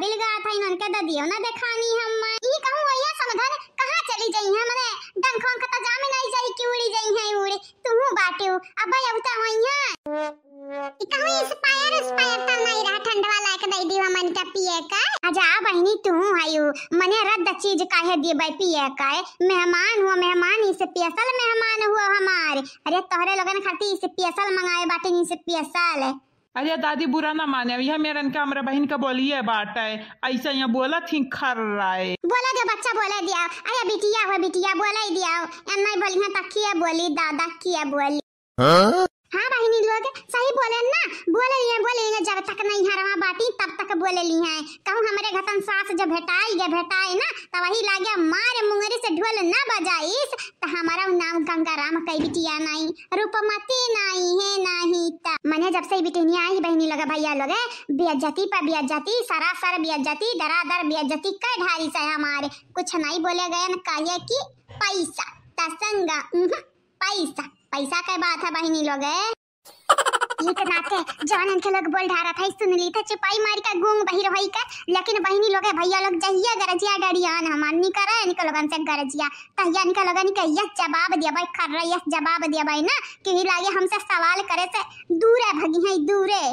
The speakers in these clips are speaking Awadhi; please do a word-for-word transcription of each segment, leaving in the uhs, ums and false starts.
बिलगात है, इनके ददियो ना देखानी हम। ई कहूँ वहिया समधन कहाँ चली जइहैं, मने डंख वंख त जामे नाई जाई कि उड़ी जइहैं उड़ी। तुहूँ बाटिउ, अब अउता होइहैं। ई कहूँ expire उस्पायर त नाई रहा, ठंडवा लायक दइ दियो हमन का पिए का। अच्छा बहिनी, तुहूँ हयू, मने रद्द चीज काहे दियबै पिए का? मेहमान हुआ, मेहमान, ई special मेहमान हुआ हमार। अरे तोहरे लोगन खातिर ई special मंगाए बाटे, ई special। अरे दादी, बुरा ना माने, यह मेरन का, हमरा बहिन का बोलिए बाटे, ऐसे यहाँ बोलत ही खर्राए। बोले दे बच्चा, बोले दिया। अरे बिटिया हो बिटिया, बोले दिया। या नहीं बोली है त किया बोली दादा, किया बोली। हाँ? हाँ बहिनी लोग, सही बोले ना, बोले लिए, बोले लिए, जब तक नहीं हरवा बाटी तब तक बोले ली हैं। कहूँ हमरे घतन सास जब भेटाई गे भेटाए ना, तब वही लागे मारे मुंगरी से ढोल ना बजाइस, त हमारा नाम गंगाराम कई बिटिया नाई, रूपमती नाई है नाई त। मने जब से ई बिटिनिया आई बहिनी लोग, भैया लोग, बेइज्जती पर बेइज्जती, सरासर बेइज्जती, दरादर बेइज्जती कई ढारी से हमारे। कुछ नहीं बोले गए न, कहे कि पैसा, तसंगा, उहुं, पैसा, पैसा के बात है बहिनी लोग। ई के नाते जवानन के लोग बोल ढारत है, सुन ली त चुपाई मारी का गूंग बहिर होई का। लेकिन बहिनी लोग, भैया लोग, जहिया गरजिया डरियान हमार निकरे, इनके लोगन से गरजिया, तहिया इनके लोगन के यह जवाब दिया भाई, खर्रा यह जवाब दिया भाई ना, कि ही लागे हमसे सवाल करे से दूरे भगी है, दूरे।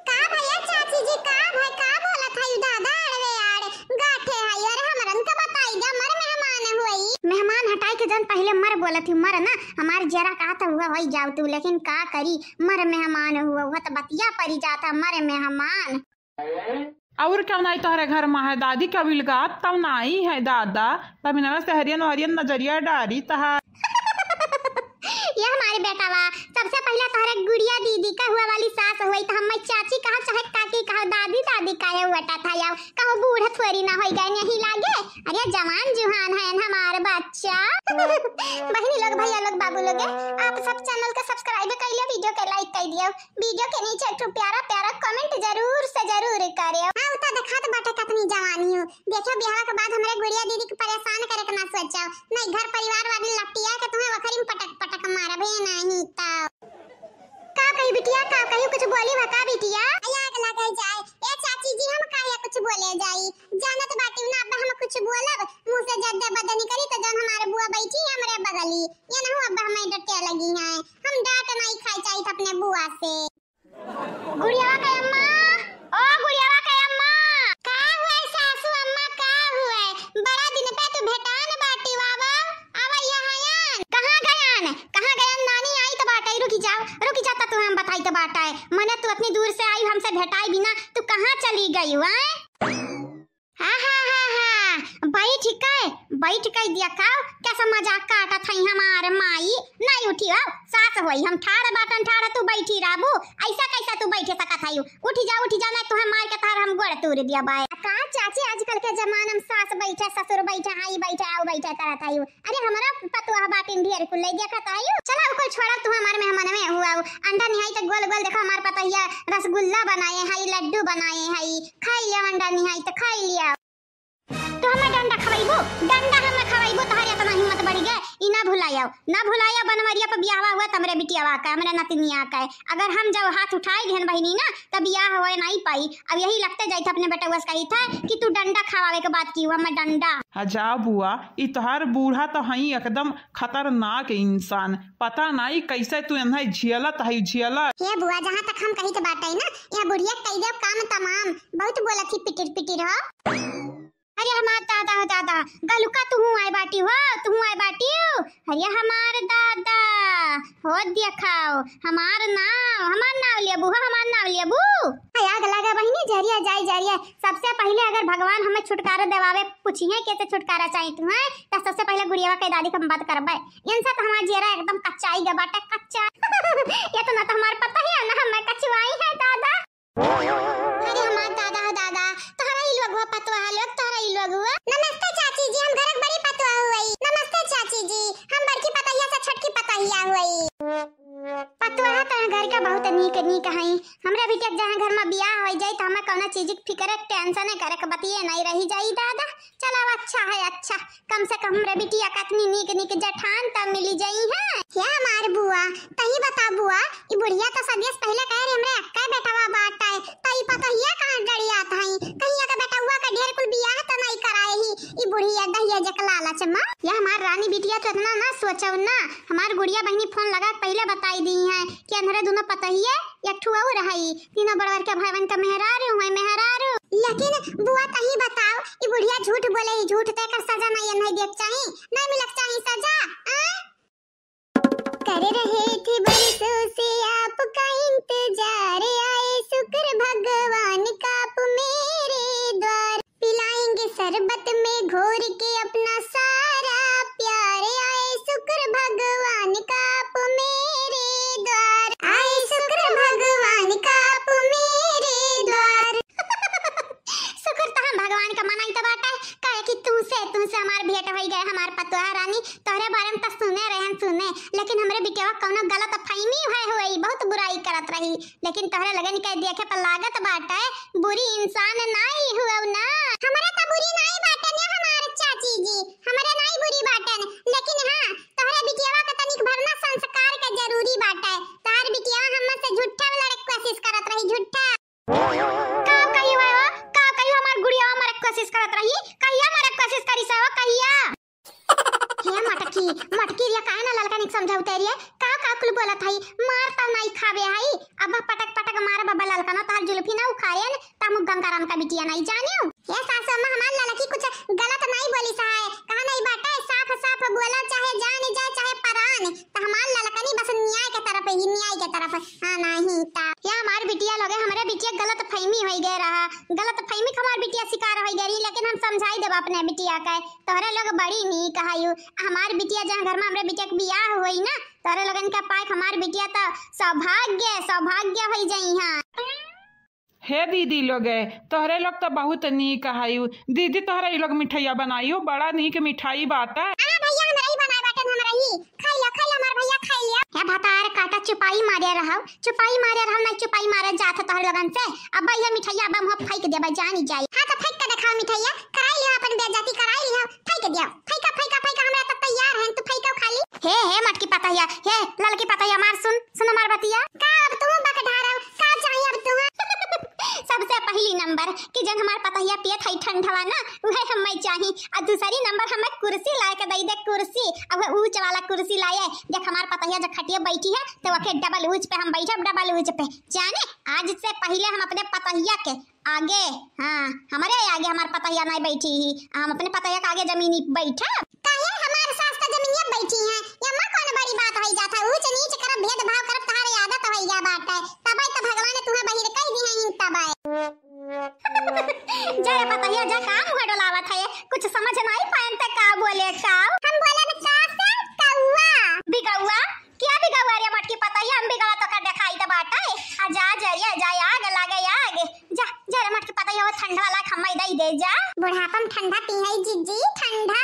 का भैया चाची जी, का भाई, का बोलत है दादा, अड़वे आड़ गाठे है? अरे हमरन का बताई जा, मर मेहमान हुई। मेहमान हटाई के जन पहले मर बोलत ही, मर ना, हमार जरा कहा था हुआ होई जाओ तू, लेकिन का करी, मर मेहमान हुआ, हुआ त बतिया परी जाता, मर मेहमान। और क्यों नहीं तोहरे घर में है दादी, कबिल गात तब नहीं है दादा, तब इन्होंने सहरियन वहरियन नजरिया डारी तहार। ये हमारे बेटावा, सबसे पहले तोहरे गुड़िया दीदी का हुआ वाली सास हुई, तो हम चाची कहा चाहे काकी कहा, दादी दादी काहे हुआ था याओ, कहूँ बूढ़ थोड़ी ना होई गए यही लागे। अरे जवान जुहान है हमार बच्चा। बहिनी लोग, भैया लोग, बाबू लोग, आप सब channel का subscribe कर लियो, video के like कर दियो, video के नीचे एक ठो प्यारा प्यारा comment जरूर से जरूर करियो। हाँ, उता दिखात बाटे कतनी जवानी हो। देखियो, बियाह के बाद हमरे गुड़िया दीदी के परेशान करे के ना सोचो, नहीं घर परिवार वाली लपटिया के तुम्हें वखरी में पटक पटक मारबे नहीं तो। का कही बिटिया, का कही, कुछ बोली बा का बिटिया? आग लगे जाए। ए चाची जी, हम काहे कुछ बोले जाई? जानत बाटी ना, अब हम कुछ बोलब, मुँह से जद्दे बद्दे निकली तो जौन हमारे बुआ बैठी है हमरे बगली, ये ना हो अब हमें डटे लगी हैं। हम डांट नहीं खाई चाहिए अपने बुआ से। गुड़ियावा के अम्मा, ओ गुड़ियावा के अम्मा। का हुए सासू अम्मा, का हुए? बड़ा दिन पे तू भेटान बाटी, आवा, आवा यहाँ आन। कहाँ गयान? कहाँ गयान? नानी आई तो बाटे, रुकी जाओ, रुकी जाता तू हम बताई तो बाटे। मने तू इतनी दूर से आई, हमसे भेटाई बिना, तू कहाँ चली गई हुआ? हा, हा, हा, हा, बैठ के, बैठ के दिया खाओ, कैसा मजाक काटत हई हमार माई। नहीं उठी हो, सास होई, हम ठाड़ बाटन ठाड़, तू बैठी रहबू, ऐसा कैसा तू बैठे सकत हई? उठी जा, उठी जा, नहीं तुहे मार के तार हम गोड़ तूर दिया बाय। का चाची, आजकल के जमाना में सास बैठे, ससुर बैठे, हाई बैठे, आओ बैठे करत हई। अरे हमरा पतोह बाटिन ढेर कुल ले देखत आयु। चला उ कुल छोड़ा, तू हमार मेहमान में हुआ। अंडा निहाई त गोल गोल देखा हमार पतोहिया रसगुल्ला बनाए हई, लड्डू बनाए हई, खाई लिया अंडा निहाई त खाई लिया। तू हमें डंडा खवाइबू, डंडा हमें खवाइबू, तोहरे इतना हिम्मत बढ़ गए। ई ना भुलाया, ना भुलाया बनवरिया पे बियाहवा हुआ त हमरे बिटियावा का, हमरे नतिनिया का। अगर हम जब हाथ उठाई लिहन बहिनी ना, तब बियाह होए नहीं पाई। अब यही लगते जाइत अपने बेटवा से कही था कि तू डंडा खवावे के बात की हुआ, मैं डंडा। हाँ जा बुआ, ई तोहार बूढ़ा तो हई एकदम खतरनाक इंसान, पता नाई कैसे तू एन्हे झेलत हई, झेलत। हे बुआ, जहाँ तक हम कहित बाटई ना, यह बुढ़िया कई देव काम तमाम, बहुत बोलत ही पिटिर पिटिर हो। अरे हमार दादा हो दादा, गलुका तुहू आए बाटी हो, तुहू आए बाटी हो। अरे हमार दादा, हो देखाओ, हमार नाव, हमार नाव लेबू हो, हमार नाव लेबू। हाय आग लगा बहिनी, जरिया जाई जरिया। सबसे पहिले अगर भगवान हमें छुटकारा देवावे, पूछिए कैसे छुटकारा चाही तुम्हें, त सबसे पहिले गुड़ियावा के दादी के हम बात करबे। इनसे तो हमार जियरा एकदम कच्चाई गा बाटे, कच्चा। ये तो ना तो हमार पता ही है, ना हमें कचवाई है दादा। अरे हमार दादा हो दादा, तोहरा ई लोग हुआ पतवा है लोग, तोहरा ई लोग हुआ। नमस्ते चाची जी, हम घर के बड़ी पतवा हुई। नमस्ते चाची जी, हम बड़की पतहिया से छोटकी पतहिया हुई। पतोह तो घर का बहुत नीक नीक हई। हमरा बिटिया के जहाँ घर में बियाह हो जाई त हमें कौनो चीज के फिक्र, tension करे के बतिये नहीं रही जाई दादा। चलो अच्छा है, अच्छा, कम से कम हमरे बिटिया कतनी नीक नीक जेठान त मिली जाई है। हे हमार बुआ, तही बता बुआ, ई बुढ़िया तो सदियस पहले कहे रही हमरे अक्का बेटवा बाटे, त ई पतोहिया कहाँ गड़ियात हई? कहीं इतना ना सोचव ना, हमार गुड़िया बहिनी फोन लगा के पहिले बताई दी है कि अन्हरे दुनो पतहिए एक ठू और हई, तीनों बड़वर के भाईवन का मेहरारू हुए, मेहरारू। लेकिन बुआ तही बताओ, ई बुढ़िया झूठ बोले ही, झूठ ते कर सजा नहीं, नहीं देख चाही, नहीं मिलक चाही सजा, आ? कर रहे थे बरसों से आपका इंतजार, आए शुक्र भगवान का आप मेरे द्वार। पिलाएंगे शरबत में घोर के अपना सारा प्यार, आए शुक्र भगवान का आप मेरे द्वार, आए शुक्र भगवान का आप मेरे द्वार। शुक्र त हम भगवान का मनाई त बाटे, काहे कि तुमसे, तुमसे हमार भेंट होई गए, हमार पतोहा रानी, तोहरे बारे में त सुने रहन सुने, लेकिन हमरे बिटिया कौनो गलत फहमी है हुई, बहुत बुराई करत रही, लेकिन तोहरे लगन के देखे पर लागत बाटे बुरी इंसान नाई हुआ ना। हमरा त बुरी नाई बाटन या हमार चाची जी, हमरा नाई बुरी बाटन, लेकिन हाँ, तोहरे बिटिया का तनिक भरना संस्कार के जरूरी बाटे। तोहर बिटिया हमसे झूठा लड़े के कोशिश करत रही, झूठा। का कही हुआ हो? का कही हमार गुड़िया मारे के कोशिश करत रही? कहिया मारे के कोशिश करी से हो? कहिया? हे मटकी, मटकी रे, काहे ना ललका निक समझाऊ तेरी है? का, का कुल बोलत हई? मार त नाई खावे हई। अब पटक, पटक मार बाबा ललका ना, तार जुल्फी ना उखाड़ेन, तामु गंगाराम का बिटिया नाई जानियो। हे सासू अम्मा, हमार ललकी कुछ गलत नाई बोली सहाय। कहा नाई बाटे, साफ, साफ बोला, चाहे जान जाए, चाहे परान। त हमार ललकनी बस न्याय के तरफ ही, न्याय के तरफ। हाँ, नाही ता। या हमार बिटिया लगे, हमरे बिटिया गलत फहमी होई गए रहा। गलत फहमी के हमार बिटिया शिकार होई गए रही, लेकिन हम समझाई देब अपने बिटिया के। तोहरे लोग बड़ी नीक हयू। हमार बिटिया जहाँ घर में हमरे बिटिया के बियाह होई ना, तोहरे लोगन के पाए के हमार बिटिया त सौभाग्य, सौभाग्य होई जाई हाँ। हे दीदी लोगे, तोहरे लोग त बहुत नीक हयू। दीदी, तोहरे ई लोग मिठाइया बनायू, बड़ा नीक मिठाई बाटे। हाँ भैया, हमरा ही बनाए बाटे, हमरा ही। खाई लिया, खाई लिया हमार भैया, खाई लिया। हे भतार काटा, चुपाई मारे रहव, चुपाई मारे रहव, नहीं चुपाई मारे जात है तोहरे लोगन से। अब ये मिठाइया अब हम फेंक देबे, जानी जाई। हाँ तो फेंक के देखाओ मिठाइया, कराई लिया अपन बेइज्जती, कराई लिया, फेंक दिया, फेंका, फेंका, फेंका, हमरा त तैयार है, तू फेंको खाली। हे, हे मटकी पतहिया, हे ललकी पतहिया, मार सुन, सुन हमार बतिया। का अब तू बक ढारव, का चाही अब तू? सबसे पहली नंबर कि जन हमार पतहिया पियत हई ठंडवा ना, उहे हमें चाही। आ दूसरी नंबर हमें कुर्सी लाए के दई दे, कुर्सी। अब ऊंच वाला कुर्सी लाए, देख हमार पतहिया जब खटिया बैठी है तो वके डबल ऊंच पे हम बैठब, डबल ऊंच पे। जाने आज से पहले हम अपने पतहिया के आगे, हाँ, हमरे आगे हमार पतहिया नहीं बैठी ही, हम अपने पतहिया के आगे जमीनी बैठब। काहे हमार सास त जमीनिया बैठी हैं, या माँ कौन बड़ी बात होई जात है, ऊंच नीच करब, भेदभाव करब, तहारे आदत होई गया बात है, तबे त भगवान तुम्हें बहिर कह दी हैं, तबे। जा रे पतहिया, जा, का मुँह डोलावत है, कुछ समझ नहीं पायन ते का बोले का? हम बोले न का से कौआ। बिगौआ? क्या बिगौआ रे मटकी पतैया? हम बिगौआ तो का देखाई दे बाटे। आ जा जरिया जा, आग लागे आग। जा, जा रे मटकी पतैया, वो ठंडा वाला खम्मा दई दे जा। बुढ़ापा में ठंडा पी है जीजी, ठंडा।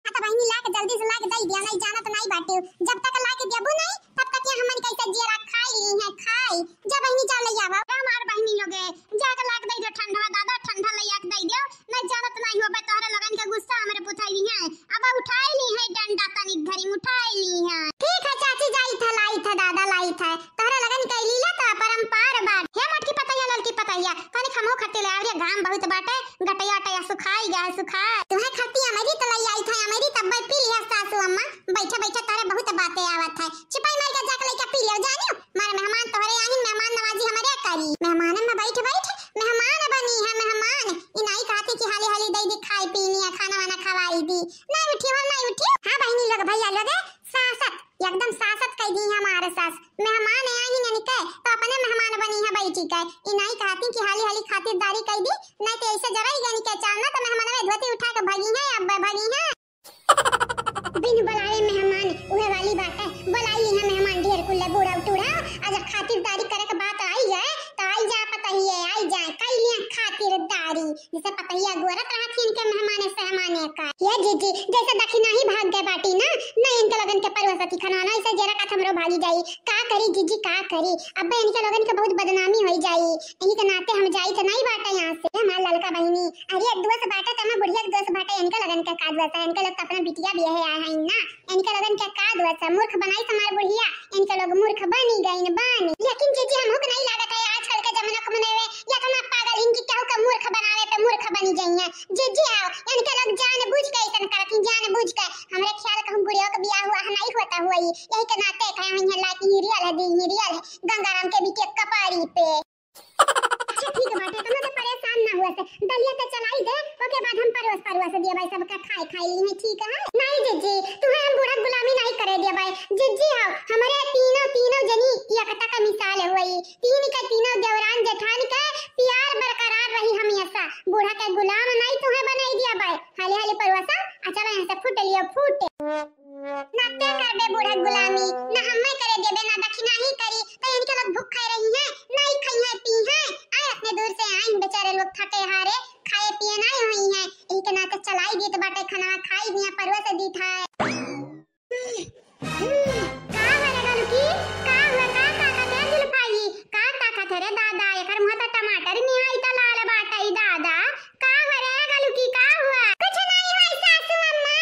हाँ तो बहिनी ला के जल्दी से ला के दई दिया, नहीं जानत नहीं बाटे। जब तक ला के देबू नहीं, तब तक ये हमन कैसे जियरा खाई ली है, खाई। जा बहिनी जा ले आवा। हमार बहिनी लोगे, जाके ला के दई दे ठंडा, दादा ठंडा ले आके दई दे। नहीं जानत नहीं हो बे, तोहरे लोगन के गुस्सा हमरे पुछाई है। अब उठाई ली है डंडा, तनिक घरी उठाई ली है। ठीक है चाची, जाई था, लाई था, दादा लाई था। तोहरे लोगन के लीला तो अपरंपार बा। हे मोटकी पतैया, ललकी पतैया, तनिक हमहू खट्टे ले आवरे, घाम बहुत बाटे, गटैया अटैया सुखाई गया है, सुखाई। तुम्हें खट्टी अमरी तो ले आई था, अमरी तब पी लिया सासू अम्मा। बैठे बैठे तोहरे बहुत बातें आवत है। चिपाई मार के जाके लइका पी लियो, जानियो। मारे मेहमान तोहरे आहिन, मेहमान नवाजी हमरे करी। मेहमान में बैठ बैठ मेहमान बनी है, मेहमान। ई नाई कहती कि हाली हाली दई दी खाई पीनी है, खाना वाना खवाई दी। नहीं उठी हो, नहीं उठी। हाँ बहिनी लोग, भैया लोग, सासत, एकदम सासत कह दी हमारे सास। मेहमान आहिन इनके, तो अपने मेहमान बनी है बैठी के। ई नाई कहती कि हाली हाली खातिरदारी कह दी, नहीं तो ऐसे जराई गनी के चाल ना, तो मेहमान में धोती उठा के भगी है, अब भगी है। बिन बुलावे मेहमान, उहे वाली बात है। बुलाई है मेहमान ढेर कुल्ले बूढ़ा टूढ़ा, आ जब खातिरदारी करे के बात आई है, तो आई जा पतहिए, आई जा, कई लिया खातिरदारी। जैसे पतहिया गोरत रहथिन के मेहमाने सहमाने का। ये जीजी, जैसे दखिना ही भाग गए बाटी ना, नहीं इनके लोगन के परवसती खनाना, ऐसे जरा का हमरो भागी जाई। का करी जीजी, का करी? अब्बे इनके लोगन के बहुत बदनामी होई जाई। इही के नाते हम जाई तो नहीं बाटा यहाँ से। हमार ललका बहिनी, अरे दोस्त बाटा त हमार बुढ़िया के दोस्त बाटा, इनके लोगन के का दोस्त है? इनके लोग तो अपना बिटिया बियाहे आए हैं ना, इनके लोगन के का दोस्त है? मूर्ख बनाई हमार बुढ़िया, इनके लोग मूर्ख बनी गईन, बनी। लेकिन जीजी, हमहू के नहीं लागत है आजकल के जमाना के मनवे या तो ना पागल, इनकी केहू के मूर्ख बनावे पे मूर्ख बनी गई है। जीजी आओ, इनके लोग जानबूझ के ऐसन करत हैं, जानबूझ के। हमरे ख्याल बुढ़िया के बियाह हुआ है, नहीं होता हुआ ही, यही के नाते कहे हुई है, लाइक ही रियल है, दी ही रियल है, गंगाराम के बिटिया कपारी पे। अच्छा ठीक बाटे, इतना तो परेशान ना हुआ से, दलिया तो चलाई दे, ओके बाद हम परोस परोस दिया भाई, सबका खाए खाए ली है, ठीक है? नहीं जीजी, तुम्हें हम बूढ़ा गुलामी नहीं करे दिया भाई, जीजी हो, हमारे तीनों, तीनों जनी एकता का मिसाल है हुई, तीन के तीनों देवरान जेठान के प्यार बरकरार रही हमेशा, बूढ़ा के गुलाम नहीं तुम्हें बनाई दिया भाई, हाली हाली परोसा, अच्छा भाई यहाँ से फूट लियो, फूट। ना ते करबे बूढ़ा गुलामी, ना हम्मे करे देबे, ना दखिना ही करी, त इनके लोग भूख खाए रही हैं, ना ही खाई हैं, पी हैं। आए अपने दूर से आई, बेचारे लोग थके हारे, खाए पिए ना हुई हैं, यही के नाते चलाई दीत बाटे खाना, खाई दिया, परोस दीत है। का हो रे बलुकी, का हुआ, का, का, का, का जुल्फाई, का ताकत है रे दादा, एकर मुँह त टमाटर निहाई त लाल बाटे दादा, का हुआ रे बलुकी, का हुआ? कुछ नहीं हुआ सासू अम्मा,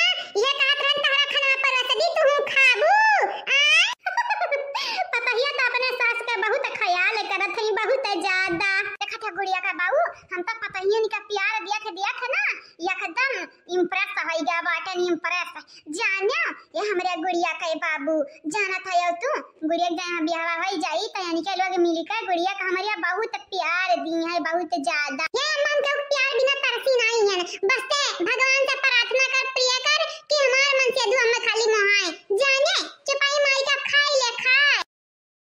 ये कहत रहन तहरा खाना परोस दी, तू खाबू? आ? पतहिया तो अपने सास के बहुत ख्याल करत हई, बहुत ज्यादा। देखत है गुड़िया का बाऊ, हम तो पतहियन का प्यार दिया थे, दिया थे ना, एकदम impress हो गया बाटन, impress। जानो, ये हमरे गुड़िया के बाबू, जानत हयो तू, गुड़िया के जहाँ बियाह हो जाई, त यानी के लोग मिलकर गुड़िया का हमरे बहुत प्यार दी है, बहुत ज्यादा। ये अम्मा, हम केहू प्यार बिना तरसी नहीं है, बस ते भगवान से प्रार्थना कर, pray कर कि हमार मन से दुआ में खाली मोहाए। जाने, चुपाई माई का खाई ले खाए।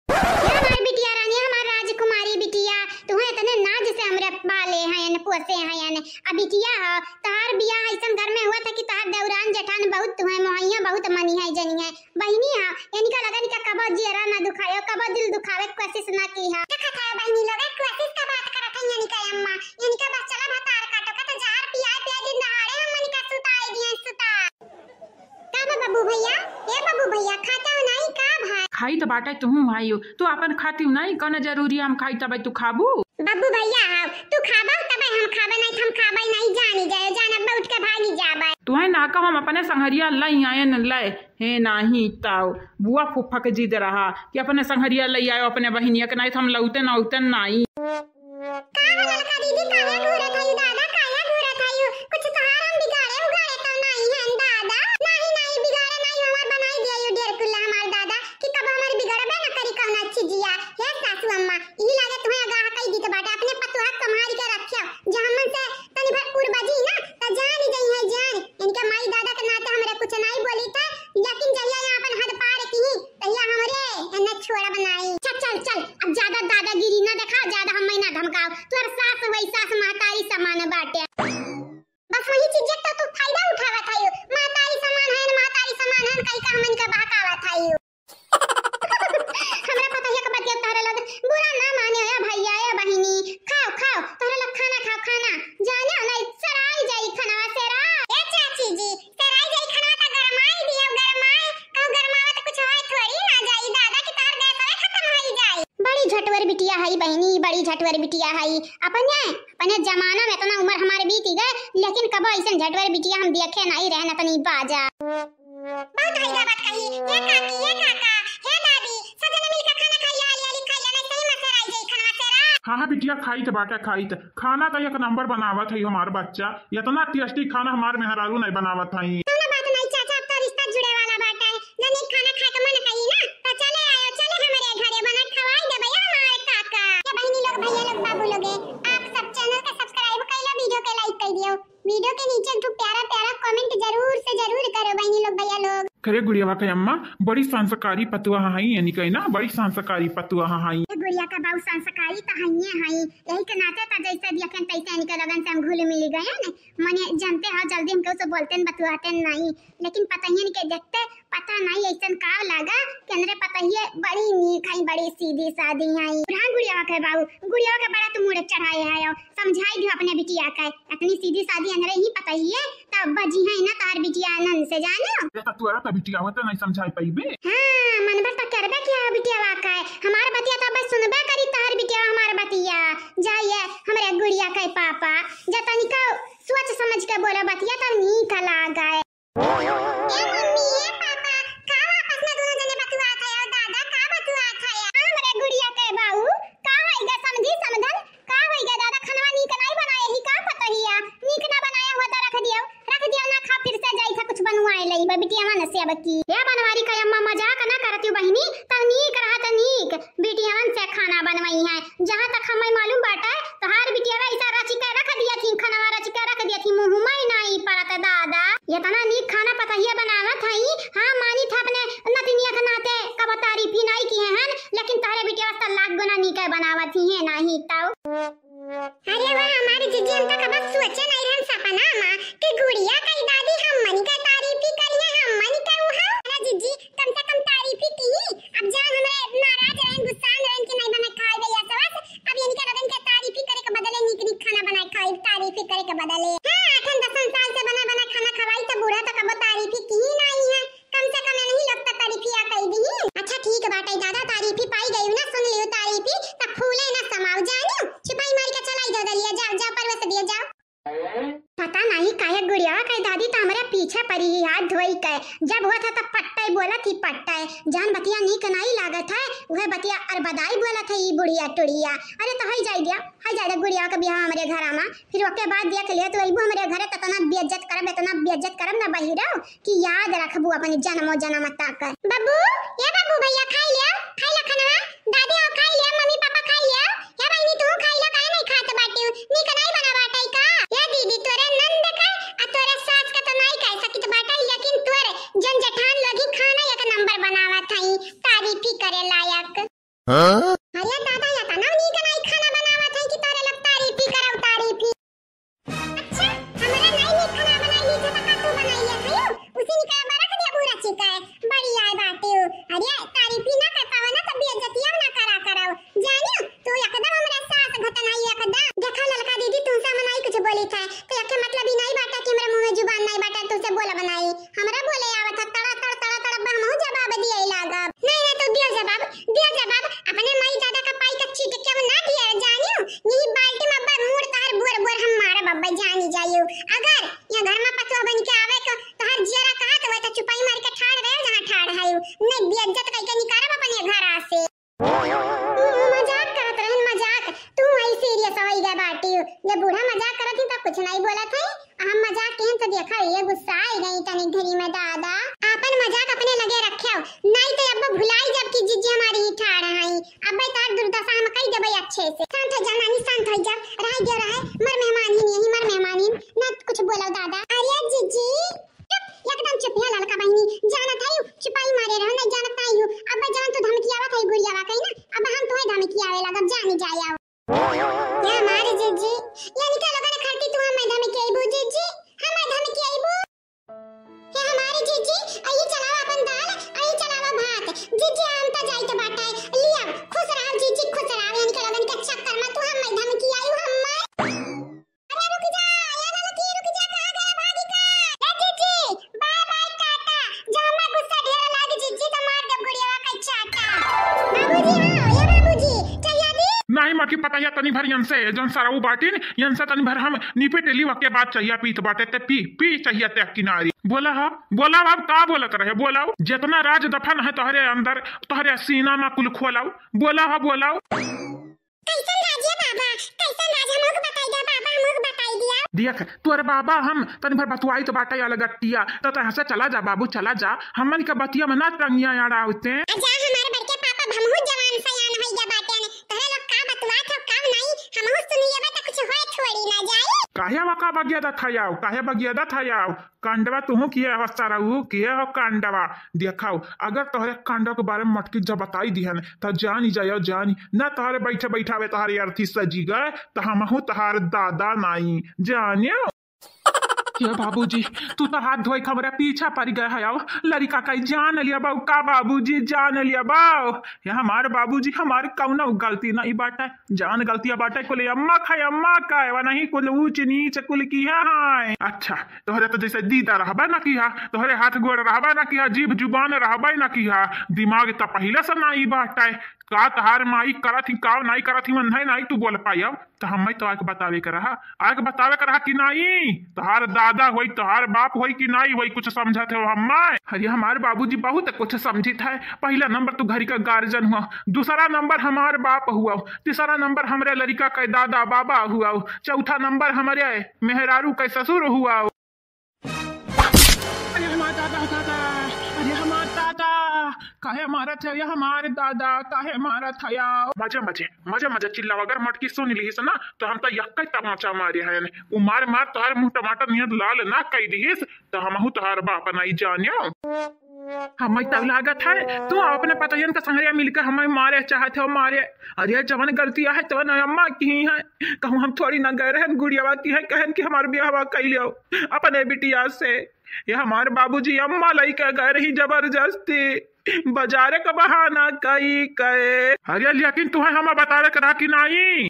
ये हमार बिटिया रानी, हमार राजकुमारी बिटिया, तुम्हें इतने नाज से हमरे पाले हैं, पोसे हैं। अब बिटिया हो, तहार बियाह ऐसन घर में हुआ था कि तहार देवरान जेठान बहुत तुम्हें मोहइया, बहुत मनी है, जनी है। बहिनी हो, इनका लगन का कबो जियरा ना दुखायो, कबो दिल दुखावे के कोशिश ना की है। देखत है बहिनी लोग, कोशिश का बात करत है इनका अम्मा, इनका बस चला भतार काटो का तो जहर पियाए पियाए दिन दहाड़े हम इनका सुताए दिए, सुता। का बा बबू भैया? ए बबू भैया, खाता हो नहीं का भाई? खाई त बाटे तुहू भाई हो, तू अपन खाती हो नहीं, कौन जरूरी हम खाई तबे तू खाबू? बबू भैया हो, तू खाबा तबे हम खाबे, नहीं त हम खाबे नहीं, जानी जाए, जान अब उठ के भागी जाबे। तुहे ना कहो हम अपने संघरिया लई आयन ले, हे नाही ताऊ, बुआ फूफा के जिद रहा कि अपने संघरिया लई आयो, अपने बहिनिया के, नहीं त हम लौटे ना उतन नहीं। का हो ललका दीदी, काहे घूरत हयू दादा, काहे घूरत हयू? कुछ तोहार हम बिगाड़े उगाड़े तो नाई हन दादा? नाई, नाई, बिगाड़े नाई, हमार बनाई दिया यू डेढ़ कुल्ला हमार दादा, कि कब हमार बिगड़बे न करी कौना चीजिया। हे सासू अम्मा, इही लागे तुम्हें आगाह कई दीत बाटे, अपने पतोहा के संभाल के रखियो, जो हमन से तनी भर उड़ बजी ना, त जान ही जई है जान। इनके माई दादा के नाते हमरे कुछ नाई बोली थे, लेकिन जहिया यहाँ अपन हद पार की, तहिया हमरे एने छोड़ब नाई। चल, चल, चल, अब ज्यादा दादागिरी ना देखा, ज्यादा हमें ना धमकाओ। तोर सास वही सास महतारी समान बाटे। बस वही चीज तो तू फायदा उठावत है, महतारी समान है, महतारी समान है, कई का हमन के बहकावत है। हमरा पतोहिया के बतिया तोहरे लोग बुरा ना माने, ए भैया, ए बहिनी, खाओ, खाओ, तोहरे लोग खाना खाओ, खाना। जाने नहीं, सेराई जाई खनवा, सेरा। ए चाची जी, सेराई जाई खनवा त गरमाई दियो, गरमाई। कहूँ गरमावा त कुछ होए थोड़ी ना जाई, दादा की तार गैस वाला खत्म होई जाई। बड़ी झटवर बिटिया है बहिनी, बड़ी झटवर बिटिया है। अपने, अपने जमाना में इतना उम्र हमारे बीत गए, लेकिन कबो ऐसन झटवर बिटिया हम देखे नहीं रहन, इतनी बाजा। बहुत हल्का बात कही। हे काकी, हे काका, हे दादी, सब जने मिलके खाना खाइए, आली आली खाइए, नहीं सही में सेराई जाई खनवा, सेरा। हाँ, हाँ, बिटिया, खाइत बाटे, खाइत। खाना तो एक नंबर बनावत है हमार बच्चा, इतना tasty खाना हमार मेहरारू नहीं बनावत है। कौनो बात नहीं चाचा, अब तो रिश्ता जुड़े वाला बाटे, जनी खाना खाए के मन कही ना, तो चले आयो, चले हमरे घरे, बना खवाई देबे हमार काका। ये बहिनी लोग, भैया लोग, बाबू लोगे, आप सब channel के subscribe कर लो, video के like कर दियो। Video के नीचे एक ठो प्यारा प्यारा comment जरूर से जरूर करो बहिनी लोग, भैया लोग। खरे गुड़ियावा के अम्मा बड़ी संस्कारी पतुआ हई, यानी कही ना बड़ी संस्कारी पतुआ हई। ए गुड़िया का बाऊ संस्कारी त हइये हई, यही के नाते त जैसे दिया के तैसे इनके लगन से हम घुल मिल गए हैं। मने जानते हो जल्दी हमके उसे बोलते न बतुआते नहीं, लेकिन पतहियन के देखते पता नहीं ऐसन का लागा कि हमरे पतहिये बड़ी नीक हई, बड़ी सीधी सादी हई। हाँ गुड़िया के बाऊ, गुड़िया के बड़ा तू मूड़ चढ़ाए है, समझाई दियो अपने बिटिया के। इतनी सीधी सादी अंदरे ही पतहिये, तब बजी है ना तार बिटिया आनंद से, जानो। अरे त तोरा त बिटिया आवत नहीं समझाई पइबे। हाँ, मन भर त करबे किया हो बिटिया का, हमार बतिया त बस सुनबे करी तार बिटिया हमार बतिया। जाइए हमरे गुड़िया के पापा, जा तनिका सोच समझ के बोलो बतिया, तब नीक लागे। ए मम्मी, ए पापा, का आपस में दोनों जने बतुआत है? और दादा का बतुआत है? हमरे गुड़िया के बाऊ, का होइगा समझी समधन? का होइगा दादा, खनवा नीक नाई बनाए ही का पतहिया? नीक ना बनाया हुआ त रख दियो, रख दियो ना खा, फिर से जाई था कुछ बनवाए लई बा बिटिया मन से अब की। ए बनवारी कै अम्मा, मजाक ना करतिउ बहिनी, तब नीक रहत नीक, बिटियवन से खाना बनवइहैं। जहाँ तक हम्मै मालूम बाटै, तोहार बिटियवा ऐसा रचिके रख दिया थी, खनवा रचिके रख दिया थी, मुँह मा नाहीं परत दादा। एतना नीक खाना पतहिया बनावत हई, हाँ मानी था अपने नतिनिया के नाते कबो तारीफी नाहीं किहे हन, लेकिन तोहरे बिटियवा से लाख गुना नीके बनावत ही है नाहीं तौ। अरे वाह, हमारी जिज्जी, हम तो कबो सोचे नहीं रहन सपना मा कि गुड़िया कै दादी हमनी कै तारीफी करिहैं, हमनी कै उहाँ। अरे जिज्जी, कम से कम तारीफी की। अब जान हमरे नाराज रहन, गुस्सान रहन कि नहीं बना खाए भैया सवस, अब इनके लगन के तारीफी करे के बदले नीक नीक खाना बनाए खाए, तारीफी करे के बदले। हाँ, आठन दसन साल से बना बना खाना खवाई तो बूढ़ा तो कबो तारीफी की ही नहीं है। कम से कम इन्हीं लोग तो तारीफिया कई दी। अच्छा ठीक बाटै दादा, तारीफी पाई गई ना, सुन लियो तारीफी, तब फूले ना समाओ जानियो। छिपाई मारी के चलाई दो दलिया, जाओ जाओ परवेश दियो जाओ। पता नहीं काहे गुड़िया कै दादी तो हमरे पीछे परी ही हाथ धोई के, जब होत है तो पट्टै बोलत ही पट्टै, जान बतिया नीक नाहीं लागत है, वह बतिया अरबदाई बोलत है ई बुढ़िया टुड़िया। अरे तो हई जाई दिया, हई जाई दिया गुड़िया के बियाह हमरे घरा मा, फिर ओके बाद देख लियो, तू अइबू हमरे घरे त एतना बेइज्जत करब, एतना बेइज्जत करब ना बहिरो कि याद रखबू अपनी जनमो जनम तक। बब्बू, ए बब्बू भैया, खाई लिया, खाई ला खाना, दादी हो खाई लिया, मम्मी पापा खाई लिया, ए बहिनी तू खाई ला, काहे नहीं खात बाटिउ, नीक नहीं बना बाटै का? ए दीदी, तोरे नंद का आ तोरे सास का तो नहीं कह सकित बाटै, लेकिन तोरे जन जेठान लोग ही खाना एक नंबर बनावत हई, तारीफी करे लायक। हाँ? अरे दादा, एतना नीक नाई खाना बनावत है कि तोरे लोग तारीफी करब, तारीफी। अच्छा, हमरा नाई नीक खाना बनाई ली, तो का तू बनाई ले खायो? उसी निका बरक दे बुरा चिका है, बड़ी आए बाटे हो। अरे, तारीफी ना कर पावे ना, तो बेइज्जतिया ना करा करो। जानियो, तू एकदम हमरा सास घटनाई एकदम। देखा ललका दीदी, तुमसे हम नाई कुछ बोली था, तो एके मतलब ही नाई बाटा कि हमरा मुँह में जुबान नाई बाटा, तुमसे बोला बनाई। हमरा बोले आवत है, तड़ा, तड़, तड़ा, तड़, अब हमहू जवाब दिए लागब। नहीं, नहीं, तू दियो जवाब, दियो जवाब। अपने माई दादा का पाई का चीट के हम ना दिए, जानियो। यही बाल्टी में अब्बा मूड़ तहर बोर, बोर हम मारब अब्बा, जानी जाइयो। अगर ये घर में पतोह बन के आवे तो तहर जियरा कहा तो वह तो चुपाई मार के ठाड़ रहे जहाँ ठाड़ है। नहीं, बेइज्जत कई के निकारब अपने घर से। मजाक करत रहन, मजाक। तू वही सीरियस होई गए बाटी। जब बूढ़ा मजाक करत ही, तब कुछ नहीं बोलत है। हम मजाक कहन तो देखा, ये गुस्सा आई गई तनी घड़ी में दादा। आपन मजाक अपने लगे रखे हो, नहीं तो अब भुलाई जब कि जिज्जी हमारी ही ठाड़ है। अब तार दुर्दशा हम कही देबे अच्छे से। शांत हो जा नानी, शांत हो जा। रह गयो रहे, मर मेहमान ही नहीं, मर मेहमान ही। ना कुछ बोलो दादा। अरे जिज्जी, चुप, एकदम चुप है ललका बहिनी। जानत है यू, चुपाई मारे रहो, नहीं जानत है यू। अब जवन तू धमकी आवत है गुड़ियावा कही ना, अब हम तुम्हें धमकी आवे लगब, जानी जाए आओ। ये हमारी जिज्जी, ये निकल अगर खरती तू हमें धमकी आईबू जिज्जी, हमें धमकी आईबू। ये हमारी जिज्जी, आई चलावा अपन दाल, आई चलावा भात। जिज्जी आम तो जाई तो बाटा है, लिया, खुश रहो जिज्जी, खुश रहो। ये निकल अगर के चक्कर में तू हमें धमकी आईबू हमें। अरे रुक जा, ए ललकी, रुक जा, कहाँ गया भागी का? ए जीजी, बाय बाय टाटा। जो हमें गुस्सा ढेर लाग जीजी तो मार दे गुड़ियावा का चाटा। बाबूजी, हाँ, ए बाबूजी, चहिया दी? नहीं, मकी पता है तनी भर यन से, जौन सरऊ बाटिन, यन से तनी भर हम निपट ली, वके बाद चहिया पीत बाटे, ते पी, पी चहिया ते किनारी। बोला हा, बोला अब का बोलत रहे, बोलाओ। जितना राज दफन है तोहरे अंदर, तोहरे सीना में कुल खोलाओ, बोला हा, बोलाओ। कैसन राज है बाबा? कैसन राज? हमहू के बताई दिया बाबा, हमहू के बताई दिया। देख, तोरे बाबा हम तनी भर बतुआई तो बाटे अलगट्टिया, तो तहाँ से चला जा बाबू, चला जा, हमन के बतिया में ना टंगिया अड़ावते। आ जा हमारे बड़के पापा, हमहू जवान सयान होई गया बाटे ने, तोहरे लोग का बतुआत हो का नहीं, हमहू सुन लेबे तो कुछ होए थोड़ी ना जाई। काहे बका बगिया दा था याओ, काहे बगिया दा था याओ? कांडवा तुहू किहे हो सरऊ, किहे हो कांडवा। देखाओ, अगर तोहरे कांडवा के बारे में मटकी जब बताई दिहन, त जानी जायो जानी, ना तोहरे बैठे बैठावे तोहरे अर्थी सजी गए, त हमहू तोहार दादा नाई। जानियो। ये बाबूजी, तू तो हाथ धोई के हमरे पीछा पड़ गए है। अब लड़का का जान लिया बाऊ का बाबूजी, जान लिया बाऊ। ये हमारे बाबूजी, हमारे कौनो गलती नहीं बाटे। जान गलतिया बाटे कुल अम्मा खाए, अम्मा खाए, वा नहीं कुल ऊंच नीच कुल किहा है। अच्छा, तोहरे तो जैसे दीदा रहबे ना किहा, तोहरे हाथ गोड़ रहबे ना किहा, जीभ जुबान रहबे ना किहा, दिमाग त पहिले से नाई बाटे। का तोहार माई करत ही, का नाई करत ही, मन है नाई तू बोल पाई। अब तो हमें तो आके बतावे के रहा, आके बतावे के रहा कि नाई, तोहार दादा होई, तोहार बाप होई कि नाई होई, कुछ समझत हो हमें? अरे हमारे बाबूजी बहुत कुछ समझित है। पहला नंबर तू घर का गार्जियन हुआ, दूसरा नंबर हमार बाप हुआ, तीसरा नंबर हमरे लड़का के दादा बाबा हुआ, चौथा नंबर हमरे मेहरारू के ससुर हुआ। अरे हमार दादा, दादा, अरे हम काहे मारत है या हमार दादा, काहे मारत है या? मजे, मजे, मजे, मजे चिल्लावा। अगर मटकी सुन लिहिस ना, तो हम तो यक्का ही तमाचा मारे हैं। उ मार, मार, तोहर मुंह टमाटर नियन लाल ना कई दिहिस, तो हमहू तोहर बाप नहीं जान्यो। हमें तब लागत है, तू अपने पतोहियन का संगरिया मिलके हमें मारे चाहत हो, मारे। अरे, जवन गलती है, तवन अम्मा की है। कहूँ हम थोड़ी ना गए रहन, गुड़ियावा की है, कहन कि हमार बियाहवा कई लियो अपने बिटिया से। ये हमार बाबूजी अम्मा लइके गए रही जबरदस्ती, बाजारे का बहाना कई के। अरे, लेकिन तुहे हमें बतावे के रहा कि नहीं?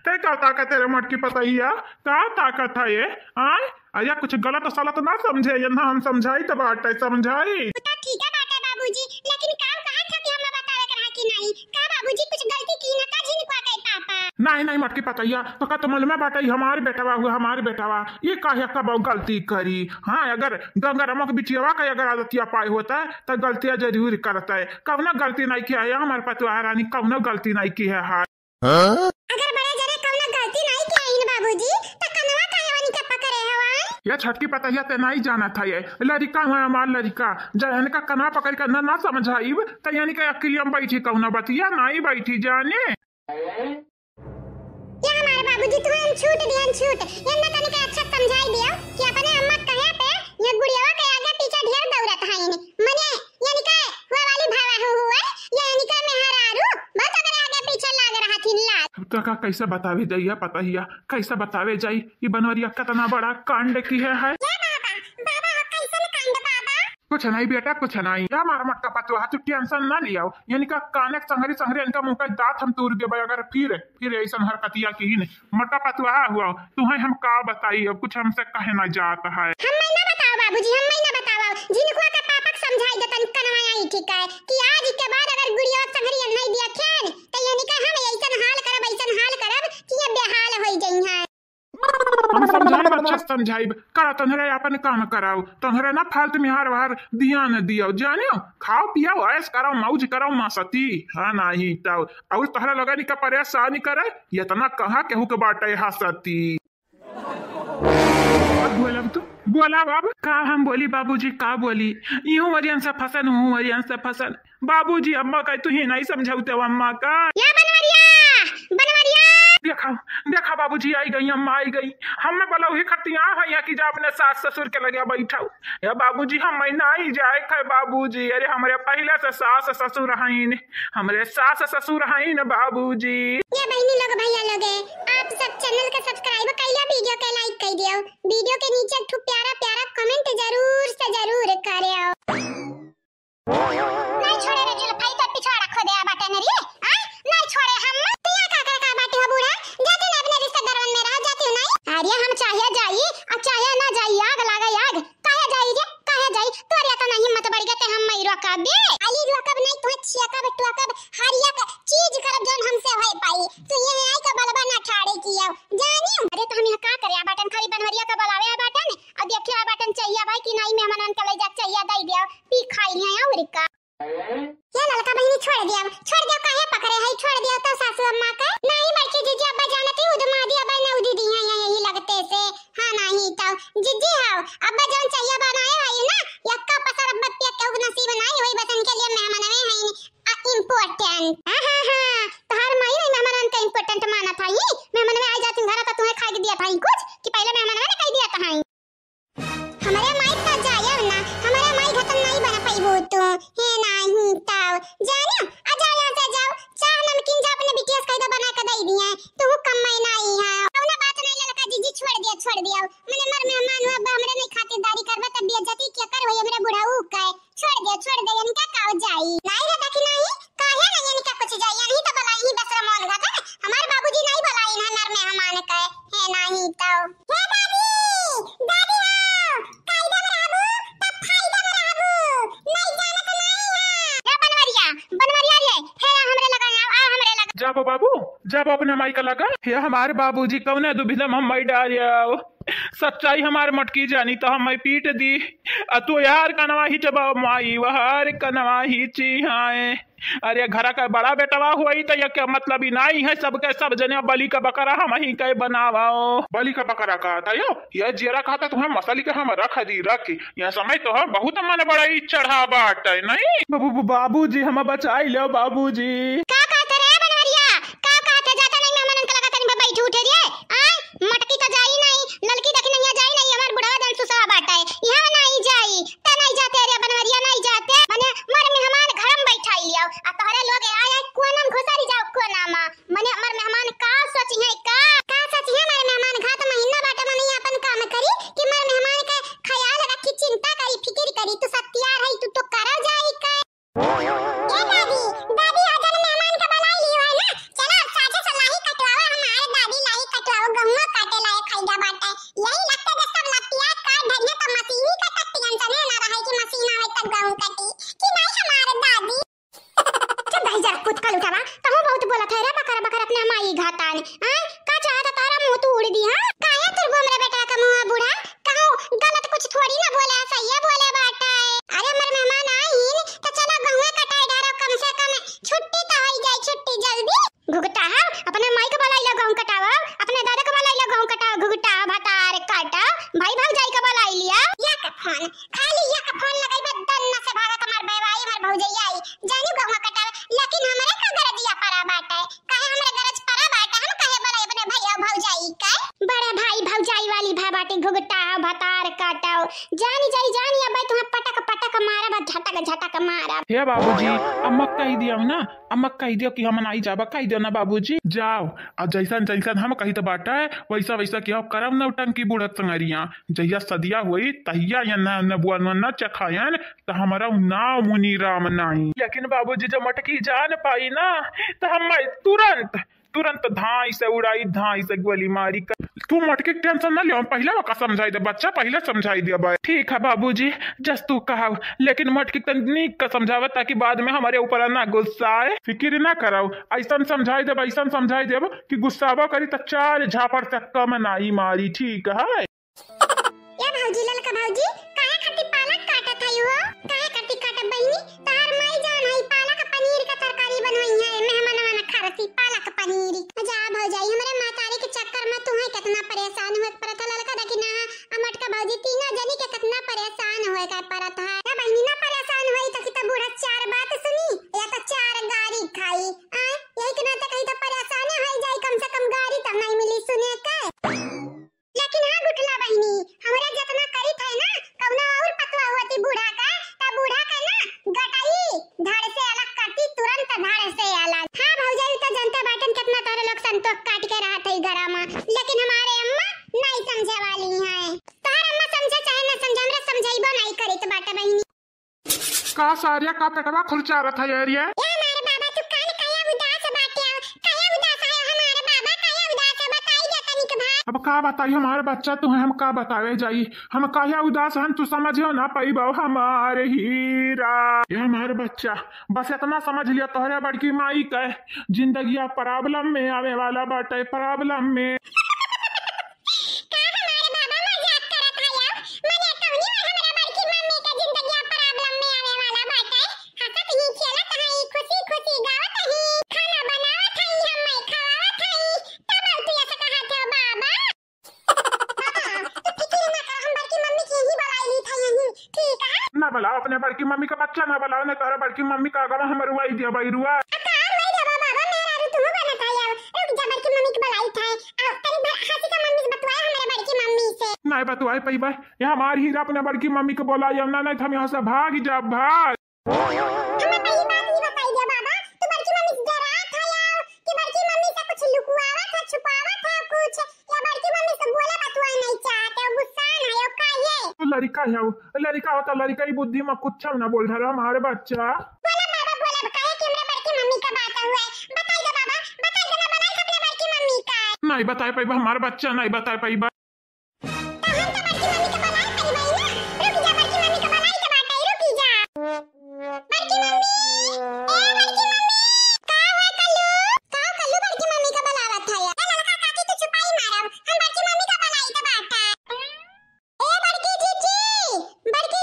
ते का ताकत है रे मटकी पतैया? का ताकत है ये? आय? अरे कुछ गलत सलत ना समझे, ये ना हम समझाई तो बाटे, समझाई। तो ठीक है बाटे बाबूजी, लेकिन काम कहा था कि हमें बतावे के रहा कि नहीं? का बाबूजी कुछ गलती की ना का झिनकुआ के पापा? नहीं, नहीं मटकी पतैया, तो का तो मालूम है बाटे, हमार बेटवा हुआ, हमार बेटवा, ये काहे कब गलती करी? हाँ, अगर गंगारामा के बिटियावा का अगर आदतिया पाए होता है, तो गलतियाँ जरूर करता है। कौनो गलती नहीं किया है हमार पतोहा रानी, कौनो गलती नहीं की है, हाँ। अगर बड़े जने कौनो गलती नहीं किया है ना बाबूजी, तो कनवा काहे वनी के पकड़े हवा? ये छटकी पतैया ते नहीं जाना था, ये लड़िका हुआ हमार लड़िका, जब इनका कनवा पकड़ के ना, ना समझाइब, तो यानी कि अकिलियम बैठी कौनो बतिया नहीं बैठी जाने। या हमारे बाबूजी, तू हम छूट दिहन छूट। एन्ने तनिक अच्छा समझाई दियो कि अपने अम्मा कहे पे ये गुड़ियावा के आगे पीछे ढेर दौड़त हईन। मने, यानी का हुआ वाली भावा हु हुए, या यानी का मेहरारू, बस ओकरे आगे पीछे लाग रहथिन लाग। अब तो का कैसे बतावे जाई या पतैया, कैसे बतावे जाई? ई बनवरिया कितना बड़ा कांड की है, है। या बाबा, बाबा, कैसन कांड बाबा? कुछ नहीं बेटा, कुछ नहीं। या हमार मटका पतोहा, तू tension ना लियाओ। इनका काने के संगरी संगरी इनका मुंह का दांत हम तोड़ देबे, अगर फिर, फिर ऐसन हरकतिया की ही नहीं। मटका पतोहा हुआ, तुम्हें हम का बताई, अब कुछ हमसे कहे ना जात है। हम मैं ना बताओ बाबूजी, हम मैं ना बताओ। झिनकुआ के पापा के समझाई देतन कनवा आई ठीक है कि आज के बाद अगर गुड़िया संगरी नहीं दिया खेन, तो इनका हम ऐसन हाल करब, ऐसन हाल करब कि ये बेहाल होई जइहैं। हम समझाइब, अच्छा समझाइब। करा तन्हरे अपन काम कराओ, तन्हरे ना फालतू में हार वार ध्यान दियो, जानियो, खाओ पियो, ऐश करो, मौज करो, मस्ती, हाँ नहीं तो। और तोहरा लोगन का परेशान करे, इतना कहाँ केहू के बाटे हंसती। अब बोलब तू, बोलब अब। का हम बोली बाबूजी, का बोली? यूं वरियन से फंसन, हूं वरियन से फंसन। बाबूजी, अम्मा का तू ही नहीं समझाउते हो, अम्मा का। या बनवरिया, बनवरिया। देखा, देखा बाबूजी, आई गई, अम्मा आई गई। हम मैं बोला वही खतिया है या कि जा अपने सास ससुर के लगे बैठाओ। या बाबूजी, हम मैं नहीं जाए खे बाबूजी। अरे, हमरे पहले से सास ससुर हईन, हमरे सास ससुर हईन बाबूजी। या बहनी लोग, भैया लोग, आप सब channel के subscribe कइला, video के like कइ दियो, video के नीचे एक ठो प्यारा प्यारा comment जरूर से जरूर करे। नहीं छोड़े रे जुल्फा, ई तो पिछवाड़ा खोदे आ बाटे न रे। आ? नहीं छोड़े हम। तू यहाँ का करे का बाटी हो बूढ़ा? जाते ना अपने रिश्तेदारवन में रह जाती हो नहीं? अरे हम चाहे जाई, आ चाहे ना जाई, आग लागे आग। काहे जाई रे? काहे जाई? तोर या तो नहीं हिम्मत बढ़ गए ते हम मई रोकबे। अली रोकब नहीं, तुहे छियकब, टोकब, हर एक चीज करब जौन हमसे होए पाई। तू यहाँ आई का बलबा ना ठाड़े किया। जानी? अरे तो हम यहाँ का करे आ बाटन, खाली बनवरिया का बुलावे आ बाटन। अब देखियो आ बाटन चाहिया भाई कि नहीं, मेहमानन के ले जा चाहिया दे दिया। पी खाई लिया और का। ये ललका बहिनी छोड़ दिया, छोड़ दिया, काहे पकड़े है, छोड़ दिया तो सासू अम्मा के। नहीं बड़की जीजी अब्बा जानत ही उदमा दी अब्बा ना उदी दी है यही लगते से। हाँ नहीं तो जीजी हाव, अब्बा जौन चाहिए बनाए है ना, यक्का पसर अब्बा पिया के नसीब नहीं होई, बस इनके लिए मेहमान में है आ, important। हाँ हाँ हाँ, तोहार माई नहीं मेहमान का important मानत है, मेहमान में आ जाती घर तो तुम्हें खाए के दिया था कुछ कि पहले मेहमान ने कह दिया था। हमरे माई का जायब ना, हमरे माई घटन नहीं बना पाइबो तू। हे नाही तब जानियो, आ जाओ यहाँ से जाओ, चाह नमकीन जा अपने बिटिया से कह दो बना के दे दिए, तू कम में नहीं है। कौनो बात नहीं ललका जीजी, छोड़ दिया, छोड़ दिया। मने मर मेहमान हुआ, अब हमरे नहीं खातिरदारी करबा तब बेइज्जती क्या कर वही हमरे बुढ़ऊ के। छोड़ दिया, छोड़ दे, इनका काव जाई। नहीं रे देखी नहीं, काहे नहीं इनका कुछ जाई, यही तो बुलाई ही दसरा मोहन घाट है। हमार बाबूजी नहीं बुलाई ना मर मेहमान के। हे नाही तो। हे दादी, दादी हो, कायदा में रहबू, तब फायदा में रहबू, नहीं जाने तो नहीं है। हे बनवरिया, बनवरिया रे, हे ना हमरे लगा आओ, आ हमरे लगा। जाबो बाबू, जाबो अपने माई का लगा। हे हमारे बाबूजी, कौने दुविधा में हम माई डाल आओ। सच्चाई हमारे मटकी जानी तो हम माई पीट दी। अ तू यार कनवा ही चबा माई, वहार कनवा ही चिहाए। अरे, घरा का बड़ा बेटवा होई त यह क्या मतलब ही नाई है, सबके सब जने बलि का बकरा हमहीं के बनावा। बलि का बकरा कहत ह यो, यह जेरा कहत ह तुम्हें मसली के हम रख दी, रख। यह समय तो हम बहुत मन बड़ा ही चढ़ा बाटे, नहीं? बाबू, बाबूजी, हम बचाई लो, बाबूजी। का कहत रे बनवरिया? का कहत है? जाता नहीं, मेहमानन का लगा तनी बैठ उठे रे। आय, मटकी तो जाई नहीं, ललकी देखी नहीं जाई नहीं, हमार बुढ़वा जन सुसवा बाटे, यहाँ नहीं जाई। त नहीं जाते रे बनवरिया, नहीं जाते। मने मोर मेहमान घर में बैठाई लियाओ, आ तोहरे लोग आय आय कोना में घुसरी जाओ, कोना में। मने मोर मेहमान का सोची है, का, का सोची है मोर मेहमान? घात महीना बाटे, मने अपन काम करी कि मोर मेहमान के ख्याल रखी, चिंता करी, फिकिर करी। तू सत्यार है, तू तो करा जाई का। ए दादी, दादी, आ जन मेहमान के बुलाई लियो है ना? चलो, अब साझे से लाही कटवाओ, हमारे दादी लाही कटवाओ, गहुआ काटे लायक है जा बाटे। यही लगते जे सब लतिया काट धरिया तो मशीनी का तक टेंशन ना रहे कि मशीन आवे तब गहूं कटी। कि नहीं हमारे दादी? चुप रही जरा, कुतकल उठावा, तहूँ बहुत बोलत है रे बकर बकर अपने माई घातान। हाँ? का चाहत तारा मुँह तू उड़ दी, हाँ? काहे तुरबो हमरे बेटा का मुँह बूढ़ा? कहूँ गलत कुछ थोड़ी ना बोले, सही बोले बाटे। अरे हमर मेहमान आइन, त चलो गहुए कटाई डारो, कम से कम छुट्टी तो होई जाए, छुट्टी जल्दी। घुघटा हो, अपने माई के बुलाई लो गहूँ कटाओ, अपने दादा के बुलाई लो गहूँ कटाओ, घुघटा हो, भतार काटो, भाई भौजाई के बुलाई लियो। या का फोन, खाली या का फोन लगाई बा, दन्ना से भागत हमार बेवाई, हमार भौजैया आई, जानी गहूँ कटावे, लेकिन हमरे का गरजिया परा बाटे, काहे हमरे गरज परा बाटे, हम काहे बुलाई अपने भैया भौजाई के? बड़े भाई भौजाई वाली भा बाटे, घुघटा हो, भतार काटो, जानी जाई जानी, अब तुहाँ पटक पटक मारब, झटक झटक मारब। हे बाबूजी, अम्मा कही दिया हो ना, अम्मा कही दियो कि हम नाई जाबा, कही दियो ना बाबूजी। जाओ, आ जैसन जैसन हम कहित बाटे, वैसा वैसा किया करब नौटंकी बूढ़त संगरिया। जहिया सदिया होई, तहिया या न, न बुआ न, न चखायन, त हमारा नाम मुनी राम नाई। लेकिन बाबूजी जब मटकी जान पाई ना, त हम तुरंत, तुरंत धाई से उड़ाई, धाई से गोली मारी कर। तू मटकी के टेंशन ना लियो, हम पहले ओका समझाई दे बच्चा, पहले समझाई दिया बा। ठीक है बाबूजी, जस तू कहब, लेकिन मटकी तन नीक का समझावे ताकि बाद में हमारे ऊपर ना गुस्सा आए। फिकिर ना करब, ऐसन समझाई देब, ऐसन समझाई देब कि गुस्सावा करी त चार झापड़ से कम नाई मारी, ठीक है? ए भौजी, ललका भौजी, काहे खातिर पालक काटत हई हो? काहे खातिर काटब बहिनी? तहार माई जान हई, पालक पनीर का तरकारी बनवई है, मेहमानवा न खरसी पालक पनीर। जा भौजाई, हमरे महतारी के चक्कर में तुहे कितना परेशान होए के पड़त है। ललका देखी ना, आ मोटका भौजी, तीनों जनी के कितना परेशान होए के पड़त है। ए बहिनी, ना परेशान होई त कि त बूढ़ा चार बात सुनी, या त चार गारी खाई। आ, यही के नाते कहीं त परेशाने होई जाई, कम से कम गारी त नहीं मिली सुने के। लेकिन हाँ गुठला बहिनी, हमरा जतना करित है ना, कौनो और पतवा होती बूढ़ा का, त बूढ़ा का ना गटाई धड़ से अलग करती, तुरंत धड़ से अलग। हाँ भौजाई, त जनता बाटन कितना तोहरे लोग संतोष काट के रहत है घरा में, लेकिन हमारे अम्मा नहीं समझे वाली हैं। तोहर अम्मा समझे चाहे ना समझे, हमरा समझाइबो नहीं करित बाटे बहिनी। का सारिया का पेटवा खुरचारत है यार ये? ए हमारे बाबा, तू कान काया उदास बाटे हो? काया उदास आयो हमारे बाबा, काया उदास है, बताई दे तनिक भाई। अब का बताई हमारे बच्चा, तू हम का बतावे जाई, हम काया उदास हन, तू समझियो ना पइबो हमारे हीरा। ये हमारे बच्चा, बस इतना समझ लिया, तोहरे बड़की माई के जिंदगिया problem में आवे वाला बाटे, problem में। का हमार बाबा मजाक करत हया? मने तौनी में हमरा बड़की मम्मी के जिंदगिया problem में आवे वाला बाटे। हंसत ही खेलत हई, खुशी खुशी गावत ही। खाना बनावत हई, हम्मे खवावत हई। तब तू ऐसे कहत हो बाबा? बाबा, तू फिकिर ना कर, हम बड़की मम्मी के ही बुलाई ली था यहीं, ठीक है? ना बुलाओ अपने बड़की मम्मी का, बच्चा ना बुलाओ, ना तोहरा बड़की मम्मी का आगवा हम रुआई दिया भाई रुआ। आ का रुआई दिया बाबा, मेहरारू तू बनत हया। रुक जा, बड़की मम्मी के बुलाई था। आ, तनी भर हंसी का मम्मी से बतवाए, हमारे बड़की मम्मी से। नहीं बतवाए पइबा, ये हमार हीरा अपने बड़की मम्मी के बोला, या ना, नहीं तो हम यहाँ से भाग जा, भाग। हमें पहली बात ये बताई दे बाबा, तू बड़की मम्मी से डरात हया कि बड़की मम्मी से कुछ लुकवावत है, छुपावत है कुछ, या बड़की मम्मी से बोला बतवाए नहीं चाहते हो, गुस्सा ना हो, का ये? तू लड़का है, लड़का होता, लड़का ही बुद्धि में कुछ ना बोल रहा हमारे बच्चा। बोला बाबा, बोला, काहे कि हमरा बड़की मम्मी का बात हुआ है, बताई दे बाबा, बताई दे ना, बुलाई अपने बड़की मम्मी का। नहीं बताए पइबा हमारे बच्चा, नहीं बताए पइबा। तो हम तो बड़की मम्मी के बुलाए पइबा ना, रुक जा, बड़की मम्मी के बुलाई के बाटे, रुक जा। बड़की मम्मी, ए बड़की मम्मी, का हुआ कल्लू? का कल्लू बड़की मम्मी के बुलावत है? ए ललका काकी तू छुपाई मारब, हम बड़की मम्मी के बुलाई के बाटे। ए बड़की जीजी, बड़की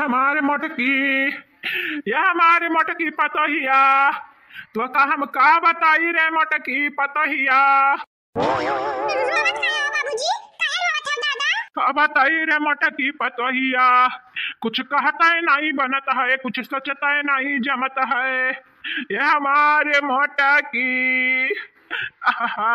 हमारे मोटकी, या हमारे मोटकी पतोहिया, तो का हम का बताई रे मोटकी पतोहिया। बाबूजी, काहे रोवत है दादा? का बताई रे मोटकी पतोहिया, कुछ कहता है नहीं बनत है, कुछ सोचता है नहीं जमत है। ये हमारे मोटकी। आहा।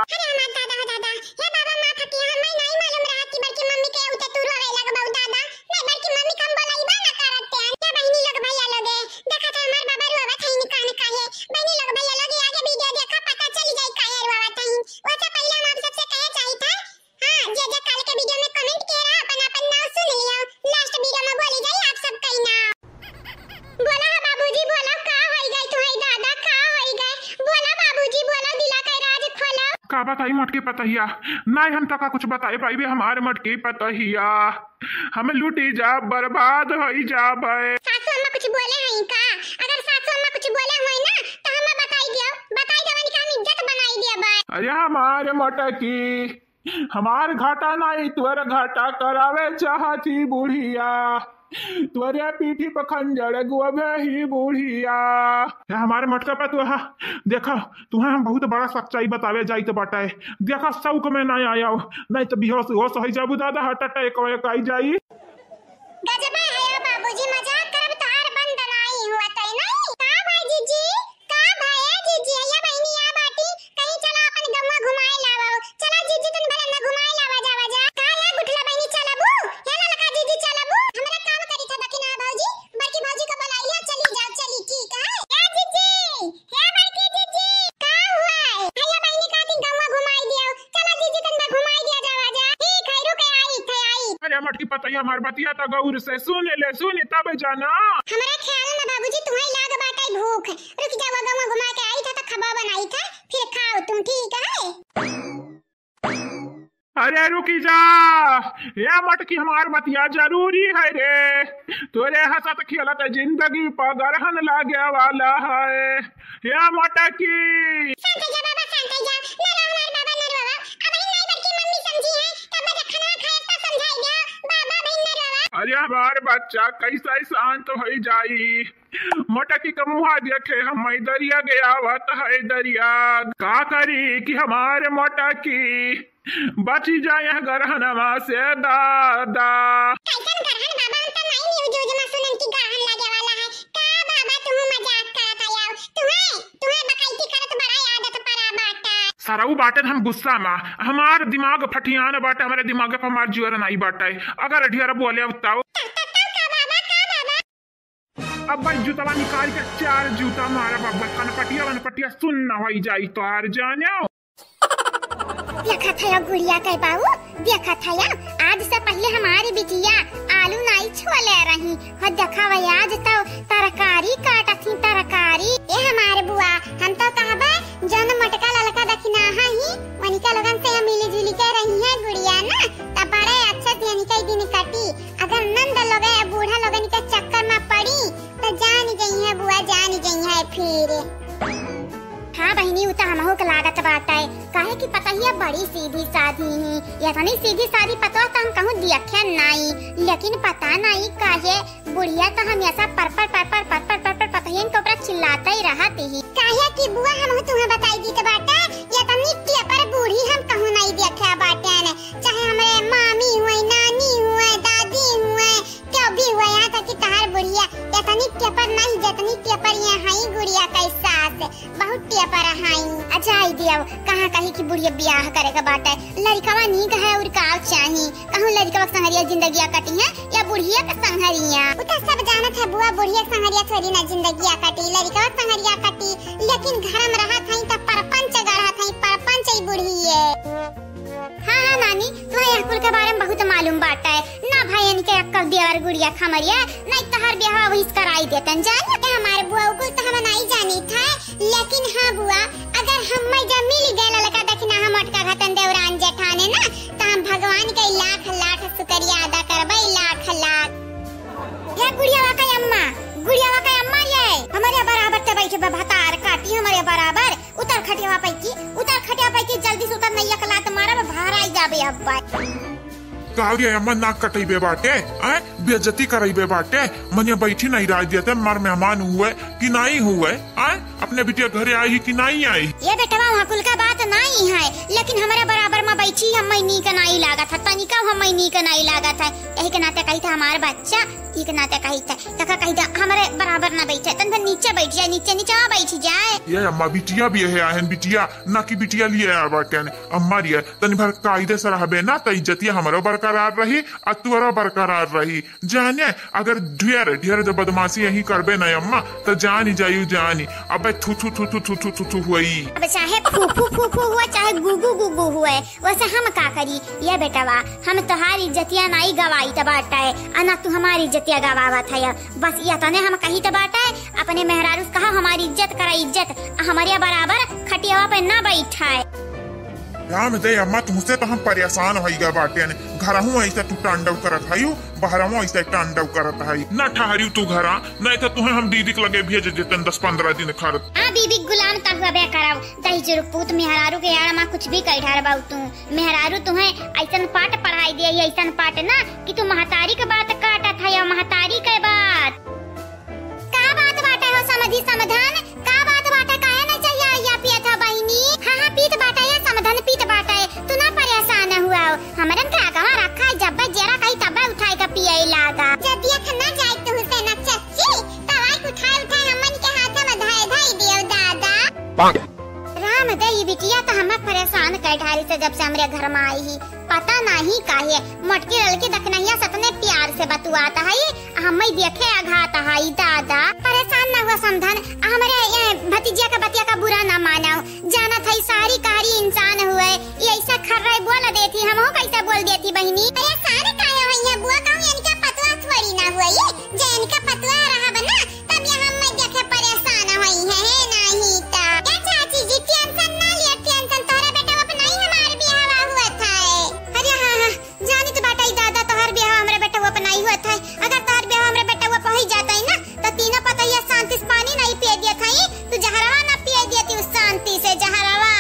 अरे हमार दादा हो दादा, हे बाबा माफ किया, हमें नहीं मालूम रहा कि बड़की मम्मी के उते तू रोवे लगबऊ दादा। नहीं, बड़की मम्मी कम बोलइबा ना करत हैं। या बहिनी लोग भैया लोगे, देखा था हमार बाबा रोवत है निकान काहे। बहिनी लोग भैया लोगे आगे वीडियो देखा, पता चल जाई काहे रोवत है। ओसे पहले हम आप सबसे कहे चाहित है, हाँ, जे जे काल के वीडियो में कमेंट किए रहा, अपन अपन नाम सुन लियो। लास्ट वीडियो में बोली जाई आप सब कई नाम। बोला है बाबूजी, बोला का होई गई तुम्हारी दादा, का होई गई? बोला बाबूजी, बोला दिला के राज खोलो। का बताई मोटकी पतोहिया, नहीं हम तो का कुछ बताए पाइबे हमारे मोटकी पतोहिया, हम लूटी जा बर्बाद होई जाबे। सासू अम्मा कुछ बोले हैं का? अगर सासू अम्मा कुछ बोले हुए ना तो हम बताई दियो, बताई देवन का हम इज्जत बनाई दिया बे। अरे हमारे मोटकी, हमार घाटा नाई, तोर घाटा करावे चाहत ही बुढ़िया, तोरे पीठी पर खंजर गोभे ही बुढ़िया। ए, हमारे मोटका पतोहा, देखा, तुहे हम बहुत बड़ा सच्चाई बतावे जाइत बाटे। देखा, शौक में ना आया, नहीं तो बेहोश होश हो जाबू दादा, हार्ट अटैक वैक आई जाई। गजबे है बाबूजी, मजाक करब तोहार बंद नाई हुआ तै नहीं। का भाई जीजी? का भये जीजी, या बहिनी या बाटी, कहीं चला अपन गौवा घुमाए लावा। चला जीजी, तन भले न घुमाए लावा जावा जा। का या गुठला बहिनी चलबू? हे ललका जीजी चलबू? हमरा काम करी था दखिना भौजी, बड़की भौजी को बुलाई लिया, चली जाओ, चली, ठीक है। या जीजी, हे बड़की जीजी, का हुआ है? हे या बहिनी का दिन गौवा घुमाए दियो। चला जीजी, तन भले घुमाए दिया जावा जा। ठीक है, रुके, आई थे, आई। अरे मोटकी पतोहिया, हमार बतिया तो गौर से सुन ले, सुन तब जाना। हमरा ख्याल में बाबूजी तुम्हें लाग बाटे भूख। रुक जाओ, गौवा घुमा के आई था तो खबा बनाई था, फिर खाओ तुम, ठीक है? अरे रुकी जा, या मोटकी हमार बतिया जरूरी है रे, तोरे हंसत खेलत जिंदगी पर ग्रहण लागे वाला है। या मोटकी। शांत हो जा बाबा, शांत हो जा। ना रो हमार बाबा, ना रो बाबा। अब ही नहीं बड़की मम्मी समझी है, तब बस खाना खाए तो समझाई दो। बाबा भाई ना रो बाबा। अरे हमार बच्चा कैसे शांत हो जाई? मोटकी का मुहा देखे हम दरिया गया आवत है दरिया। का करी कि हमार मोटकी बची जाए ग्रहणवा से दादा। कैसन ग्रहण बाबा, हम तो नई न्यूज उज में सुनन की ग्रहण लगे वाला है। का बाबा तुम मजाक करत हो यार? तुम्हें, तुम्हें बकैती करत बड़ा आदत पड़ा बाटा। सरऊ बाटन हम गुस्सा में, हमार दिमाग फटियान बाटे, हमारे दिमाग पर हमार जोर नहीं बाटे। अगर ढेर बोले तब। तब, तब, तब का बाबा, का बाबा? अब भाई जूतवा निकाल के चार जूता मारा बाबा, कनपटिया वनपटिया सुन्न होई जाई तोहार जानो। देखत है गुड़िया के बाऊ, देखत है, आज से पहले हमारी बिटिया आलू नाई छोले रही। हो देखा भाई, आज तो तरकारी काटत ही, तरकारी। ए हमारे बुआ, हम तो कहबे जौन मोटका ललका दखिनाहा ही, वनिका लोगन से मिली जुली के रही है गुड़िया ना, त बड़े अच्छे से इनके दिन कटी। अगर नंद लोगे बूढ़ा लोगन के चक्कर में पड़ी, त जान जइहे बुआ, जान जइहे फिर। हाँ बहिनी, उ त हमहू के लागत बाटे, काहे कि पतोहिया बड़ी सीधी साधी ही। इतनी सीधी साधी पतोह त हम कहूँ दियखे नाई, लेकिन पता नाई काहे बुढ़िया त हमेशा पर पर, पर पर, पर पर, पर पर पतोहियन के ऊपर चिल्लाते ही रहत ही। काहे कि बुआ, हमहू तुम्हें बताई दीत बाटे, इतनी टेपर बूढ़ी हम कहूँ नाई देखे बाटे ने, चाहे हमरे मामी हुए, नानी हुए, दादी हुए, क्यों भी हुआ, यहाँ तक कि तहार बुढ़िया इतनी टेपर नहीं, जितनी टेपर ये हई गुड़िया के सास, बहुत टेपर हई। अच्छा, आई दिया, कहाँ कही कि बुढ़िया बियाह करे के बाटे, लड़िकवा नीक है और का चाही? कहूँ लड़िकवा के संगरिया जिंदगिया कटी है या बुढ़िया के संगरिया? उ तो सब जानत है बुआ, बुढ़िया के संगरिया थोड़ी ना जिंदगिया कटी, लड़िकवा के संगरिया कटी, लेकिन घर में रहत हई तो परपंच गढ़त हई, परपंच ई बुढ़िए। हाँ, हाँ, नानी, तुम्हें यह कुल के बारे में बहुत मालूम बाटे। ना भाई, इनके अक्कल देवर गुड़िया खमरिया, नहीं तो हर ब्याह वही कराई देतन। जानिए हमारे बुआ, कुल तो हम नहीं जानी था, लेकिन हाँ बुआ, अगर हम जब मिल गए ललका दखिना हम मोटका घटन देवरान जेठाने ना, तो हम भगवान के लाख लाख शुक्रिया अदा करबे, लाख लाख। ये गुड़ियावा का अम्मा, गुड़ियावा का अम्मा, ये हमारे बराबर ते बैठे बा भतार काटी, हमारे बराबर। उतर खटियावा पैकी, उतर खटियावा पैकी, जल्दी से उतर, नहीं एक लात मारब, बाहर आई जाबे अब। का रे अम्मा, नाक कटइबे बाटे, आय? बेइज्जती करइबे बाटे। मने बैठी नहीं रह देते, हमार मेहमान हुए कि नहीं हुए, आय? अपने बिटिया घरे आई कि नहीं आई? ये बेटवा, वहाँ कुल का बात नहीं है, लेकिन हमारे बराबर में बैठी हमें नीक नहीं लागत है, तनिका हमें नीक नहीं लागत है। यही के नाते कही था हमार बच्चा, यही के नाते कही था, तका कही था हमारे बराबर ना बैठे, तन भर नीचे बैठ जाए, नीचे, नीचे बैठ जाए। ये अम्मा, बिटिया भी है, आहन बिटिया, ना कि बिटिया लिए आ बाटे ने। अम्मा रे, तनी भर कायदे से रहबे ना, त इज्जतिया हमरो बरकरार रही, आ तोरो बरकरार रही। जाने, अगर ढेर, ढेर जब बदमाशी यही करबे ना अम्मा, त जानी जायू जानी। अबे थू, थू, थू हुई। अब चाहे फू, फू, फू, फू हुए, चाहे गू, गू, गू, गू हुए, वैसे हम का करी? ये बेटवा, हम तोहार इज्जतिया नाई गवाइत बाटे, आ ना तू हमारी इज्जतिया गवावत है। बस ये तने हम कहित बाटे, अपने मेहरारू से कहा, "हमारी इज्जत करा, इज्जत, आ हमरे बराबर खटियावा पे ना बैठाए।" राम दे अम्मा, तुमसे तो हम परेशान होइगा बाटेन। घरहू ऐसे तू तांडव करत हयू, बहरहू ऐसे तांडव करत हई। ना ठहरियो तू घरा, नहीं तो तुहे हम दीदी के लगे भेज देतन दस पन्द्रह दिन खरत। आ बीबी गुलाम त हुआ बे करब, दही जुरुक पूत मेहरारू के आड़ मा कुछ भी कह ढार बाऊ तू। मेहरारू तुहे ऐसन पाठ पढ़ाई दिया, ऐसन पाठ ना कि तू महतारी के बात काटत है, महतारी के बात। का बात बाटे हो समधी समधन? का बात बाटे? काहे नहीं चाहिए या पियत हो बहिनी? हाँ, हाँ, पीत बाटे या समधन पीत बाटे। तू ना परेशान हुआ हो। हमरन के आगवा रखा है, जब्बे जेरा कही तब्बे उठाए के पिए लागा। जब देख ना जाए तू से ना चच्ची, तवाई उठाए उठाए हमन के हाथ में धए धए दियो दादा। राम दे, ई बिटिया तो हमें परेशान कर ढारी से जब से हमरे घर में आई ही। पता नहीं काहे मोटकी ललकी दखनहिया से अतने प्यार से बतुआत हई, आ हम्मई देखे अघात हई दादा। परेशान ना हुआ समधन, आ हमरे ये भतीजिया का बतिया का बुरा ना मानव। जानत हई सारी कारी इंसान हुए, ये ऐसा खर्रे बोल देती, हमहू कैसे बोल देती बहिनी? परेशान काहे होई है बुआ, कहूँ इनका पतवा थोड़ी ना हुआ, ये जे इनका पतवा रहा बना, तब ये हम्मई देखे परेशान होई है, है नहीं ता। ए चाची जी, tension ना लिया, tension, तोहरे बेटवा पे नहीं हमार बियाहवा हुआ था। अरे हाँ, हाँ, जानित बाटइ दादा, तोहर बियाह हमरे बेटवा पे नहीं हुआ था। अगर तोहर बियाह हमरे बेटवा पे होई जाता है ना, तो तीनों पतोहिया शांति से पानी नहीं पिए दिया था, तू जहरवा ना पिए दिया थी शांति से, जहरवा।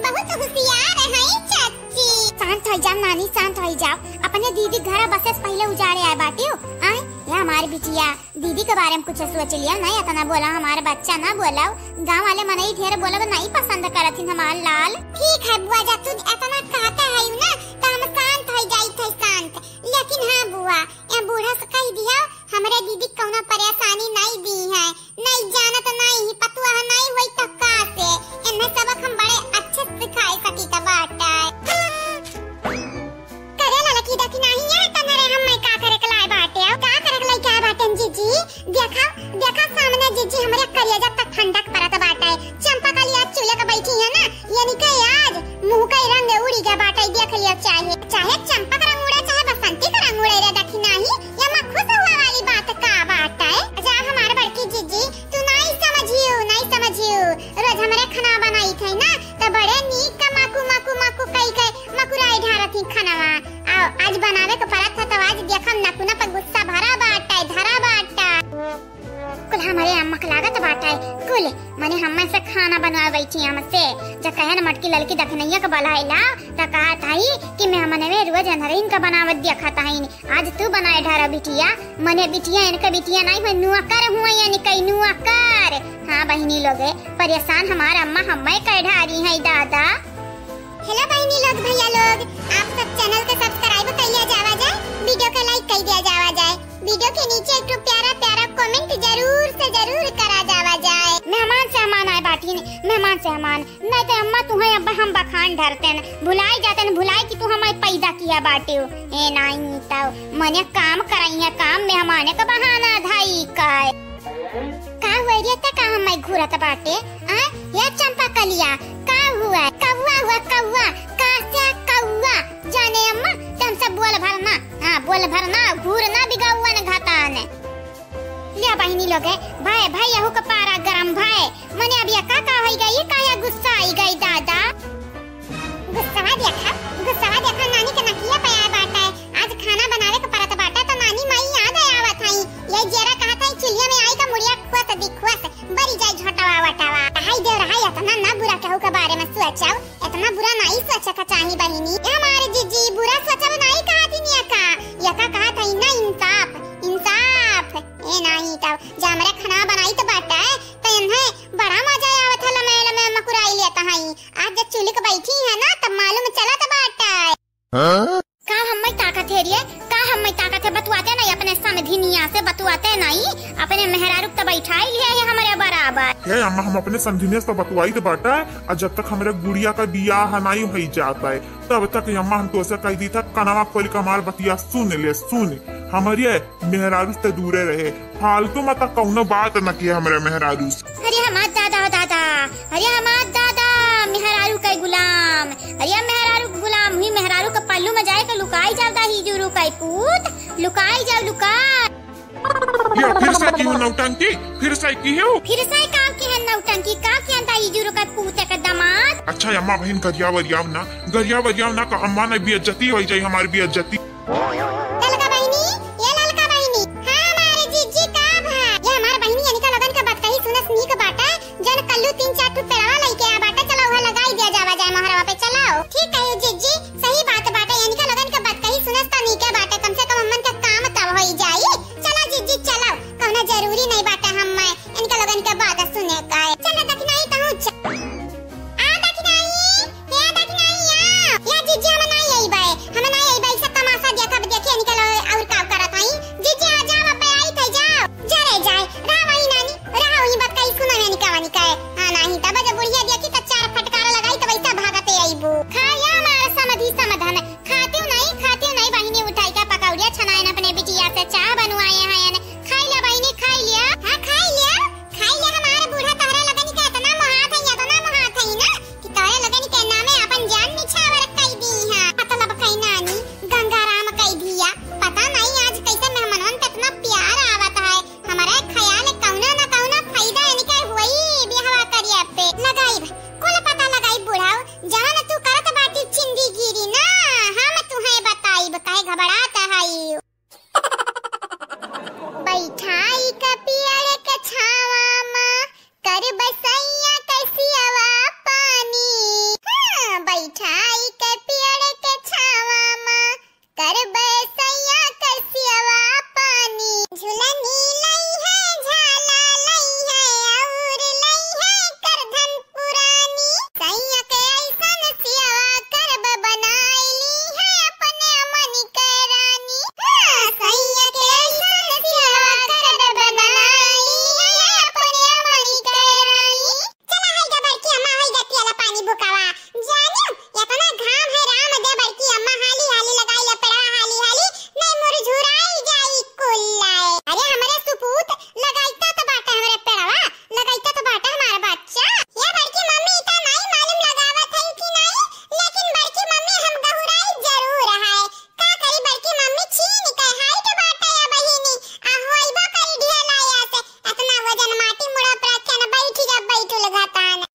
बहुत होशियार है चाची। शांत हो जाओ नानी, शांत हो जाओ। अपने दीदी घर बसे से पहले उजाड़े आए बाटियो। आए, या हमार बिटिया, दीदी के बारे में कुछ सोच लिया, नहीं इतना बोला, हमार बच्चा ना बोला। गाँव वाले मनई ढेर बोलब नहीं पसंद करथिन हमार लाल। ठीक है बुआ, जब तू इतना कहते है ना, तो हम शांत हो जाई थे, शांत। लेकिन हाँ बुआ, ये बूढ़ा से कह दिया, हमरे दीदी कौनो परेशानी नहीं दी है, नहीं जानत नहीं, पतुआ नहीं होई तो का से, इन्हें सबक हम बड़े अच्छे से सिखाए सकी त बाटे। करे ललकी देखी नहीं है, तनरे हम मैं का करे के लाए बाटे, का करे के लाए क्या बाटे जीजी? देखा, देखा सामने जीजी हमरे करेजा तक ठंडक परत बाटे। चंपा कलिया चूल्हे के बैठी है ना, यानी के आज मुँह का रंग उड़ी गया बाटे, देख लिया चाहे, चाहे चंपा का रंग उड़े, चाहे बसंती का रंग उड़े रे, देखी नहीं, ये मैं खुश हुआ वाली बात का बाटे। जा हमार बड़की जीजी, तू नहीं समझियो, नहीं समझियो, रोज हमरे खाना बनाई थे ना, तो बड़े नीक का माकू, माकू, माकू कई के मकुराई ढारत ही खानावा। आ, आज बनावे के परत था, तो आज देखम नकुना पर गुस्सा भरा बाटे, धरा बाटे। कुल हमरे अम्मा के लागत बाटे, कुल मने हम्मे से खाना बनवा बैठी हमसे। जब कहे न मटकी ललकी दखनैया के बुलाए ला, त कहत हई कि मेहमानवे रोज अनहरिन का बनावत देखत हईन, आज तू बनाए ढारा बिटिया। मने बिटिया, इनका बिटिया नहीं हुए, नुआकर हुए, यानी कई नुआकर। हाँ बहिनी लोगे, परेशान हमार अम्मा हम्मे कह ढारी है दादा। Hello बहिनी लोग, भैया लोग, आप सब channel के subscribe कइले जावा जाए, video के like कइ दिया जावा जाए, video के नीचे एक ठो प्यारा प्यारा comment जरूर से जरूर करा जावा जाए। मेहमान सेहमान आए बाटिन, मेहमान सेहमान, नहीं तो अम्मा तुहें अब हम बखान ढरतेन, भुलाई जातेन, भुलाई कि तू हमें पैदा किया बाटियो। ए नाई तो मने काम कराई है, काम मेहमाने का बहाना धाई का। का हुआ रे, त का हम्मे घूरत बाटे? आ, या चंपा कलिया, का हुआ? कौआ हुआ, कौआ, का से कौआ? जाने अम्मा, तुम सब बोल भर ना, हाँ, बोल भर ना, घूर ना बिगौवन घातान। ले बहिनी लोगे, भाई, भाई, यहू का पारा गरम भाई, मने अब ये का, का होई गई, का या गुस्सा आई गई दादा? गुस्सवा देखा, गुस्सवा देखा, नानी के नकिया पे आए बाटे। आज खाना बनावे के परत बाटे, तो नानी माई याद आवत हई। ये जेरा कहत हई, चुलिया में आई का मुड़िया खुआ से दिखुआ से, बरी जाई झोटवा वटवा। हाय देव रहा, इतना ना बुरा केहू के बारे में सोचाओ, इतना बुरा नहीं सोचे का चाही बहिनी, ए हमारे जिज्जी, बुरा सोचब नाई कहत ही यका, यका कहत है ना इंसाफ, इंसाफ। ए नाई तब, जब हमरे खाना बनाइत बाटे, त इन्हें बड़ा मजा आवत है, लमे लमे मकुराई लेत है। आज जब चुलिक बैठी है ना, तब मालूम चलत बाटे। हाँ? का हम्मै ताकत है रे? का हम्मै ताकत है? बतुआते नहीं अपने समधिनिया से, बतुआते नहीं। अपने मेहरारू त बैठाई लिहे है हमरे बराबर। हे अम्मा, हम अपने समधिनिया से बतुआइत बाटे, आ जब तक हमरे गुड़िया का बियाह नाई होई जात है, तब तक अम्मा हम तोसे कह दी था, कनवा खोल के हमार बतिया सुन ले, सुन। हमरे मेहरारू से दूरे रहे, फालतू मत कौनो बात न किया हमरे मेहरारू से। अरे हमार दादा, दादा, अरे हमार दादा, मेहरारू के गुलाम, अरे मेहरारू के गुलाम हुई, मेहरारू के पल्लू में जाए के लुकाई जाता ही जुरू के पूत, लुकाई जाओ, लुका। या फिर से की हो नौटंकी, फिर से की हो। फिर से का की है नौटंकी, का की है दाई जुरू के पूत के दामाद? अच्छा अम्मा बहिन गरिया वरियाव ना, गरिया वरियाव ना, का अम्मा ने बेइज्जती होई जाई, हमार बेइज्जती। ललका बहिनी, ए ललका बहिनी, हाँ हमारे जिज्जी का भा? ये हमार बहिनी अनिका लोगन के बतकही सुनस नीक बाटे, जन कल्लू तीन चार ठो पेड़वा लइके आ बाटे, चलो उहे लगाई दिया जावा जाए मोहरवा पे, चलो। ठीक है जिज्जी, सही बात बाटे, अनिका लोगन के बतकही सुनस त नीके बाटे, कम से कम हमन के काम तब होई जाई। चलो जिज्जी चलो, कौनो जरूरी नहीं बाटे हम मैं इनका लोगन के बात सुने का है। चलो दखिनाई तहूँ च-, आ दखिनाई, हे दखिनाई आ। या जिज्जी हम नाई आई बाय, हम नाई आई बाय, सब तमाशा देखब, देखिए इनका लोग और का करत हई। जिज्जी आ जाओ, अब आई थे जाओ। जरे जाए, रहा वही नानी, रहा वही बात कही सुनो इनका वानी का है। हाँ नहीं, तब जब बुढ़िया देखी त चार फटकार लगाई त वैसा भागते आईबू। खा या हमारा समधी समधन, खातिउ नहीं, खातिउ नहीं बहिनी, उठाई का पकौड़िया छनायन अपने बिटिया से चाह बनवाए हैं। खाई ला बहिनी, खाई लिया। हाँ, खाई लिया, खाई लिया। हमारे बूढ़ा तोहरे लगन के इतना मोहात है, इतना मोहात है ना कि तोहरे लगन के नामे अपन जान निछावर कई दी है। मतलब कई नानी, गंगाराम कई दिया। पता नहीं आज कैसे मेहमानन के इतना प्यार आवत है। हमारे ख्याल कौना न कौना फायदा इनके हुई बिहवा करिया पे। लगाई, कुल पता लगाई बूढ़ा, जवन तू करत बाटी चिंदीगिरी ना, हम तुहे बताइब, काहे घबरात हई। बैठाई के पियड़ के छावा मा, करब सैया के सियवा पानी। हाँ, बैठाई के पियड़ के छावा मा, करब सैया के सियवा पानी। झुलनी लई है, झाला लई है, और लई है करधन पुरानी। सैया के ऐसन सियवा करब बनाई ली है अपने मन के रानी। हाँ, सैया के ऐसन सियवा करब बनाई ली है अपने मन के रानी। चला है गा बड़की अम्मा, है गा पियला पानी भुकावा। जानियो, इतना घाम है राम दे बड़की अम्मा, हाली हाली लगाई ला पेड़वा, हाली हाली, नहीं मुरझुराई जाई कुल्ला। अरे हमरे सुपूत, लगाइता तो बाटे हमरे पेड़वा, लगाइता तो बाटे हमार बच्चा। ये बड़की मम्मी इतना नहीं मालूम लगावत है कि नहीं, लेकिन बड़की मम्मी हम गहुराई जरूर है। का करी बड़की मम्मी, छीन के height बाटे या बहिनी, आ होइबो करी ढेलाया से, इतना वजन माटी मुड़ा पर रखे न, बैठी जब बैठुल घतान।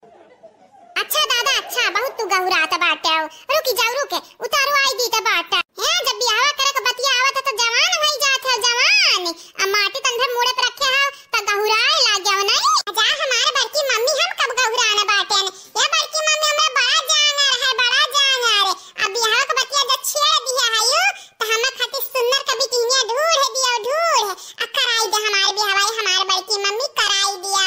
अच्छा दादा, अच्छा, बहुत तू गहुरात बाटे हो। रुकी जाओ, रुके, उतारो आई दी त बाटे। हैं, जब बियाहवा करे के बतिया आवत है तो जवान होई जात हो, जवान। आ माटी तंधे मुड़े पर रखे हो, त गहुराए लागे हो नहीं। जा हमार बड़की मम्मी, हम कब गहुरान बाटेन? ये बड़की मम्मी हमरा बड़ा जांगर है, बड़ा जांगर। अब बियाहवा के बतिया जब छेड़ दिया है यू, त हमरा खातिर सुन्नर के बिटिनिया ढूढ़ दियो, ढूढ़। आ कराई दे हमार बियाहवा, हमार बड़की मम्मी कराई दियो।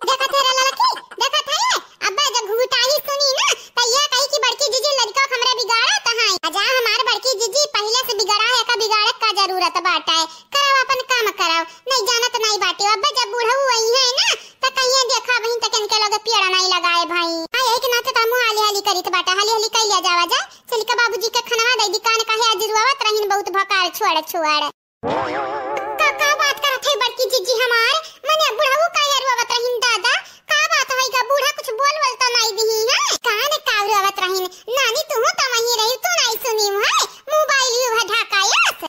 देखत है रे ललकी, देखत है, अब्बे जब घुघुटाही सुनी ना, त ये कही कि बड़की जीजी लड़का हमरे बिगाड़त हैं। अजा हमार बड़की जीजी पहिले से बिगड़ा है, का बिगाड़े का जरूरत बाटे? कराओ अपन काम कराओ, नहीं जानत नहीं बाटे। अब्बे जब बुढ़ऊ आई है ना, त कहिए देखा बहिन तक इनके लगे पेड़ नहीं लगाए भाई। हाँ, यही के नाते त हमहू हाली हाली करित बाटे, हाली हाली कइले जावा जा। चल के बाबूजी के खनवा दे दी, कान काहे आज रुआवत रहिन बहुत भकार छोड़ छोड़। का, का बात करत है बड़की जीजी हमार? मने बुढ़ऊ काहे रोवत रहिन दादा? का बात होई गा? बूढ़ा कुछ बोल बोल तो नाई दिही है? कान का रोवत रहिन? नानी तू तो वहीं रही, तू नाई सुनी है? मोबाइल यू है ढाकायस।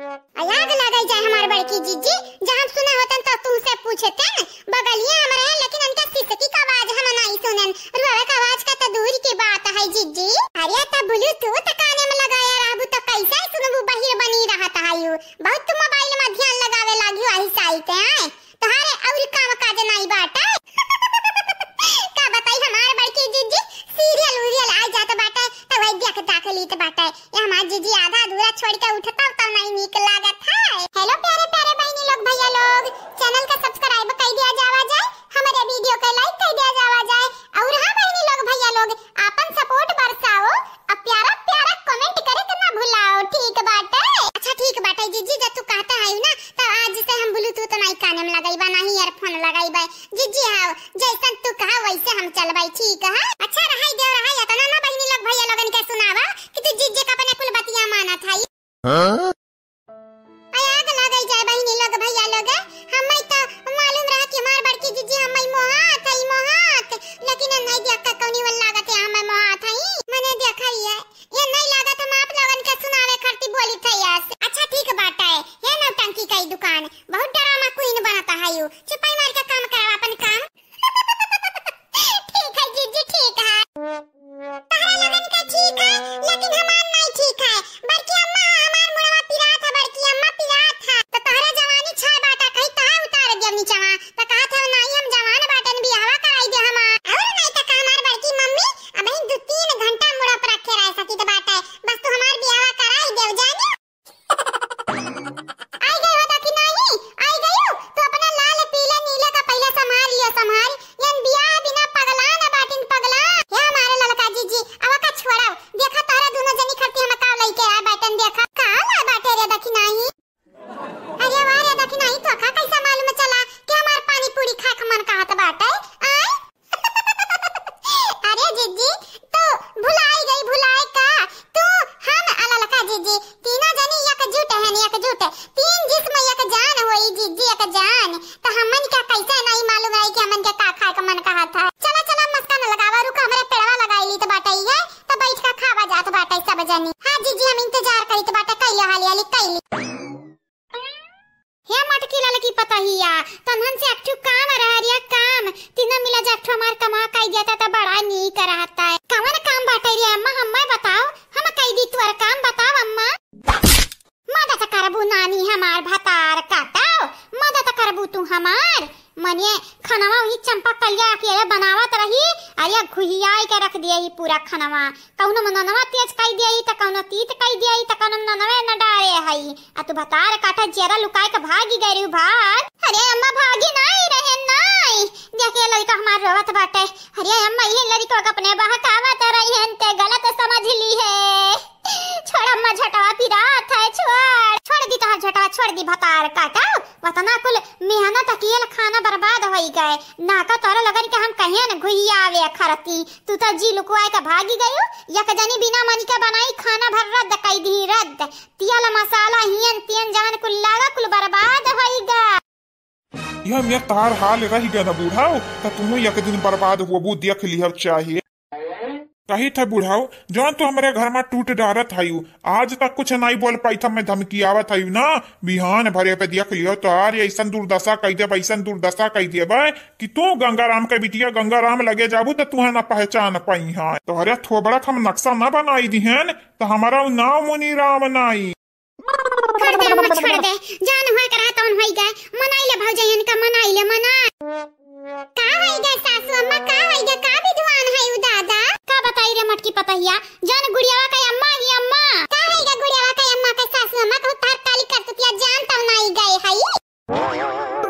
आ आग लगे जाए हमार बड़की जीजी, जब हम सुने होतन तो तुमसे पूछते न। बगलिया हम रहे, लेकिन उनके सिसकी का आवाज हम नाई सुनेन। रोवे का आवाज का तो दूर की बात है जीजी। अरे त Bluetooth काने में लगाया रहबू तो कैसे सुनबू? बहिर बनी रहत है यू। बहुत तू मोबाइल में ध्यान लगावे लागी हो, आही साइते आए। तोहारे और काम काज नाई बाटे। का बताई हमार बड़की जीजी, सीरियल बाटे। ये हमार जीजी आधा अधूरा छोड़ के उठता तो नहीं नीक लागत है। Hello प्यारे प्यारे बहिनी लोग, भैया लोग, channel का subscribe कई दिया जावा जाए, हमारे video के like कई दिया जावा जाए। और हाँ बहिनी लोग, भैया लोग, आपन support बरसाओ, अब प्यारा प्यारा comment करे के ना भुलाओ, ठीक बाटे? अच्छा ठीक बाटे जीजी, जब तू कहता है ना, तो आज से हम Bluetooth नहीं काने में लगाइबा, नहीं earphone लगाइबा। जीजी हाँ, जैसन तू कहा वैसे हम चलबै, ठीक है? अच्छा रहाई देव रहाई, इतना ना बहिनी लोग भैया लोगन के सुनावा कि तू जीजी का अपने कुल बतिया मानत है। हाँ? आय आग लागै जाए बहिनी लोग भैया लोग, हम्मै तो मालूम रहा कि हमार बड़की जीजी हम्मै मोहात है, मोहात, लेकिन ये नहीं देख के कौनी वन लागत है हम्मै मोहात है। मने देखा ही है, ये नहीं लागत हम आप लोगन के सुनावे खातिर बोली थे यस। अच्छा ठीक बात है, ये नौटंकी कई दुकान, बहुत drama queen बनता है यू। चुपाई मार के काम करावा अपन काम। ठीक है जीजी, ठीक है। तहरा लोगन के ठीक है, लेकिन हमार नहीं ठीक है। बड़की अम्मा, हमार मुड़वा पिरात है, बड़की अम्मा पिरात है। तो तहरा जवानी छाय बाटा, कहीं तहा उतार दिया नीचवा। तो कहत है, "नहीं, हम जवान बाटन, बियाहवा कराई दे हमार।" और नहीं तो का हमार बड़की मम्मी अबहीं दू तीन घंटा मुड़ा पर रखे रह सकी तो बाटे। बस तू हमार बियाहवा कराई दे, जानी। आई गई हो दखिनाही, आई गई हो। तू अपना लाल पीला नीला का पहले संभाल लियो, संभाल। यन बियाह बिना पगला न बाटिन पगला। हे हमारे ललका जीजी, अब का छोड़ाओ। देखा तोहरा दोनों जनी खरती हम का लइके आ बैठन देखा। का ला बाटे रे दखिनाही? अरे वाह रे दखिनाही, तो का कैसा मालूम चला कि हमार पानी पूरी खाए के मन कहत बाटे? आय? अरे जीजी, तू भुलाई गई, भुलाई का? तू, हम, आ ललका जीजी, तीनों जनी एकजुट हन, एकजुट। तीन जिस्म एक जान होई जीजी, एक जान। तो हमन का कैसे नहीं मालूम रही कि हमन के का खाए के मन कहत है? चला, चला, मस्का न लगावा, रुका, हमरे पेड़वा लगाई ली तो बाटे ही है, तो बैठ के खावा जात बाटे सब जनी। हाँ जीजी, हम इंतजार करी तो बाटे, कैलो हाली हाली कैली। हे मटकी ललकी पतहिया, तनहन से एक ठो काम रह रिया काम, तीनों मिला जा एक ठो हमार कमा कई देता त बड़ा नीक रहता है। कवन काम बाटे रे अम्मा, हम्मै बताओ, हम कई दी तोर काम, बताओ अम्मा। मदद करबू नानी हमार भतार काटाओ, मदद करबू तू हमार। मने खनवा वही चंपा कलिया अकेले बनावत रही, अरे घुहियाई के रख दिए ही पूरा खनवा। कौनो मननवा तेज कई दिए ही, त कौनो तीत कई दिए ही, त कौनो मननवे न डारे हई। आ तू भतार काटा जेरा लुकाए के भागी गई रहू भाग। अरे अम्मा भागी नाई रहे नाई। देख ये लड़का हमार रोवत बाटे। अरे अम्मा ये लड़का के अपने बहकावत रही हन, ते गलत समझ ली है। छोड़ अम्मा, झटवा पिरात है, छोड़। छोड़ दी तोहार झटवा, छोड़ दी भतार काटा। वतना कुल मेहनत कियल खाना बर्बाद होई गए। ना का तोरा लगन के हम कहियन घुहियावे खरती। तू तो जी लुकवाए के भागी गयू। एक जनी बिना मनी के बनाई खाना भर रद्द कई दी रद्द। तियल मसाला हियन तियन जान कुल लागा कुल बर्बाद होई गा। यह में तार हाल रह गया ना बूढ़ाओ, त तुहू एक दिन बर्बाद होबू, देख लिहब चाहे। कही था बूढ़ाओ, जौन तू हमरे घर में टूट डारत हयू, आज तक कुछ नहीं बोल पाई था, मैं धमकी आवत हयू ना, बिहान भरे पे देख लियो तो आर ऐसन दुर्दशा कई देब, ऐसन दुर्दशा कई देब कि तू गंगाराम के बिटिया गंगाराम लगे जाबू त तुहे ना पहचान पाई है। तोहरे थोबड़ा हम नक्शा ना बनाई दिहन त हमारा नाम मुनी राम नाई। छोड़ दे अम्मा, छोड़ दे। जौन होए के रहा तौन होई गए। मनाई ले भौजाई इनका, मनाई ले, मना। का होई गए सासू अम्मा, का होई गए, का विद्वान है उ दादा? का बताई रे मटकी पतहिया, जौन गुड़ियावा के अम्मा ही अम्मा। का होई गए गुड़ियावा के अम्मा के सासू अम्मा, कहू तार काली करतुतिया जान तब नाई गए हई।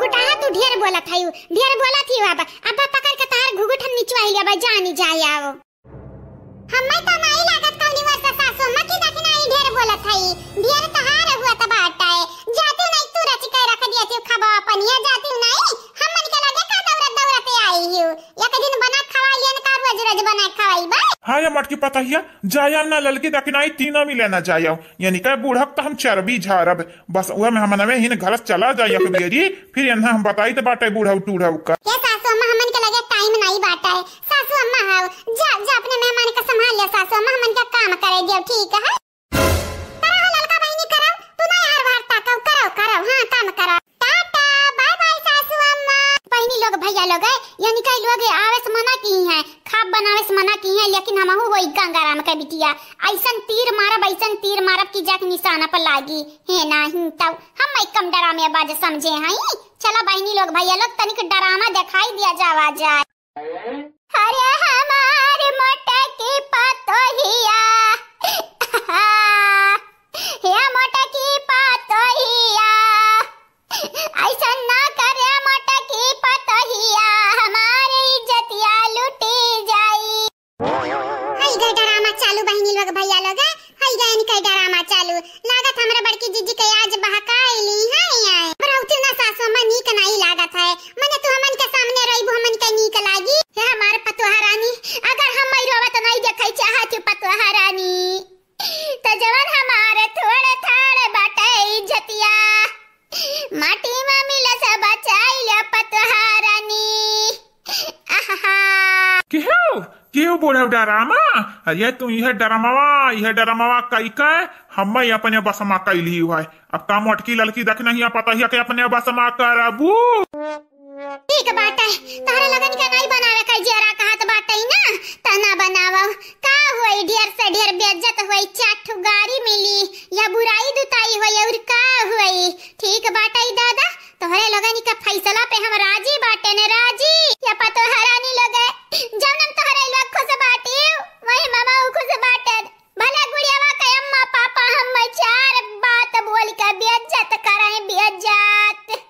घुटाहा तू ढेर बोलत हई, ढेर बोलत ही अब। अब पकड़ के तार घुघुट हम निचवाई लेबा, जानी जाए आओ। हम्मे तो नाई लागत कौनी वर्षा सासू अम्मा की दखिनाई ढेर बोलत हई, ढेर तहार हुआ त बाटे। जातू नाई तू रच के रख दिया तू खबा पनिया जातू नाई, हमन के लगे का दौड़त दौड़त आई हियो। एक दिन बना खवाई लियन का रोज रोज बना खवाई बा। हाँ ये मटकी पतहिया, जाया ना ललकी दखिनाई तीनों मिले ना जाया, यानी कहे बूढ़क तो हम चर्बी झारब। बस उहे में हमनवे हिन घर से चला जाई एक बेरी, फिर एन्हा हम बताई त बाटे बूढ़ऊ टूढ़ऊ का। ए सासू अम्मा, हमन के लगे टाइम नाई बाटे। सासू अम्मा हाव, जा, जा अपने मेहमान का संभाल ले सासू अम्मा, हमन का काम करे दियो, ठीक है? करो हो ललका बहिनी, करो, तू ना यार वार ताकव, करो, करो, हाँ, काम करो। टाटा, बाय बाय सासू अम्मा। बहिनी लोग, भैया लोग, यानी कई लोग आवे से मना की हैं, खाब बनावे से मना की हैं, लेकिन हमहू वही गंगाराम के बिटिया, ऐसन तीर मारब, ऐसन तीर मारब कि जाके निशाना पर लागी। हे नाही तब हम कम डरामेबाज समझे हई। चला बहिनी लोग, भैया लोग, तनिक डरामा देखाई दिया जावा जाए। अरे हमार मोटकी पतोहिया। चालू बहिनी लोग, भैया लोग, हई गयन के डरामा चालू। लागत हमरा बड़की जीजी के आज बहकाइली है आए। अब रहती ना सासु अम्मा नीक नाई लागत है। मने तू हमन के सामने रहिबू हमन के नीक लागी। हे हमार पतोहा रानी, अगर हम मई रोवत नाई देखै चाहत पतोहा रानी, त जवन हमार थोड़े थाड़े बाटे इज्जतिया, माटी में मिला से बचाई ले पतोहा रानी। आहा। केहू, केहू बूढ़ा डरामा? अरे तू इहे डरामावा, इहे डरामावा कई के हम्मे अपने बस मा कइली हुआ है। अब का मोटकी ललकी देख नहीं पता ही के अपने बस मा करबू। ठीक बाटे, तोहरे लोगन के नहीं बनावे के जियरा कहत बाटे ना, त ना बनावो। का होई, ढेर से ढेर बेइज्जत होई, चार ठो गारी मिली, या बुराई दुताई होई, और का होई? ठीक बाटे दादा, तोहरे लोगन के फैसला पे हम राजी बाटे ने राजी। या पतोहा रानी लोग, जौन हम तोहरे लोग खुश बाटी, वही मामा ऊ खुश बाटे। भले गुड़ियावा के अम्मा पापा हम चार बात बोल के बेइज्जत कराए, बेइज्जत।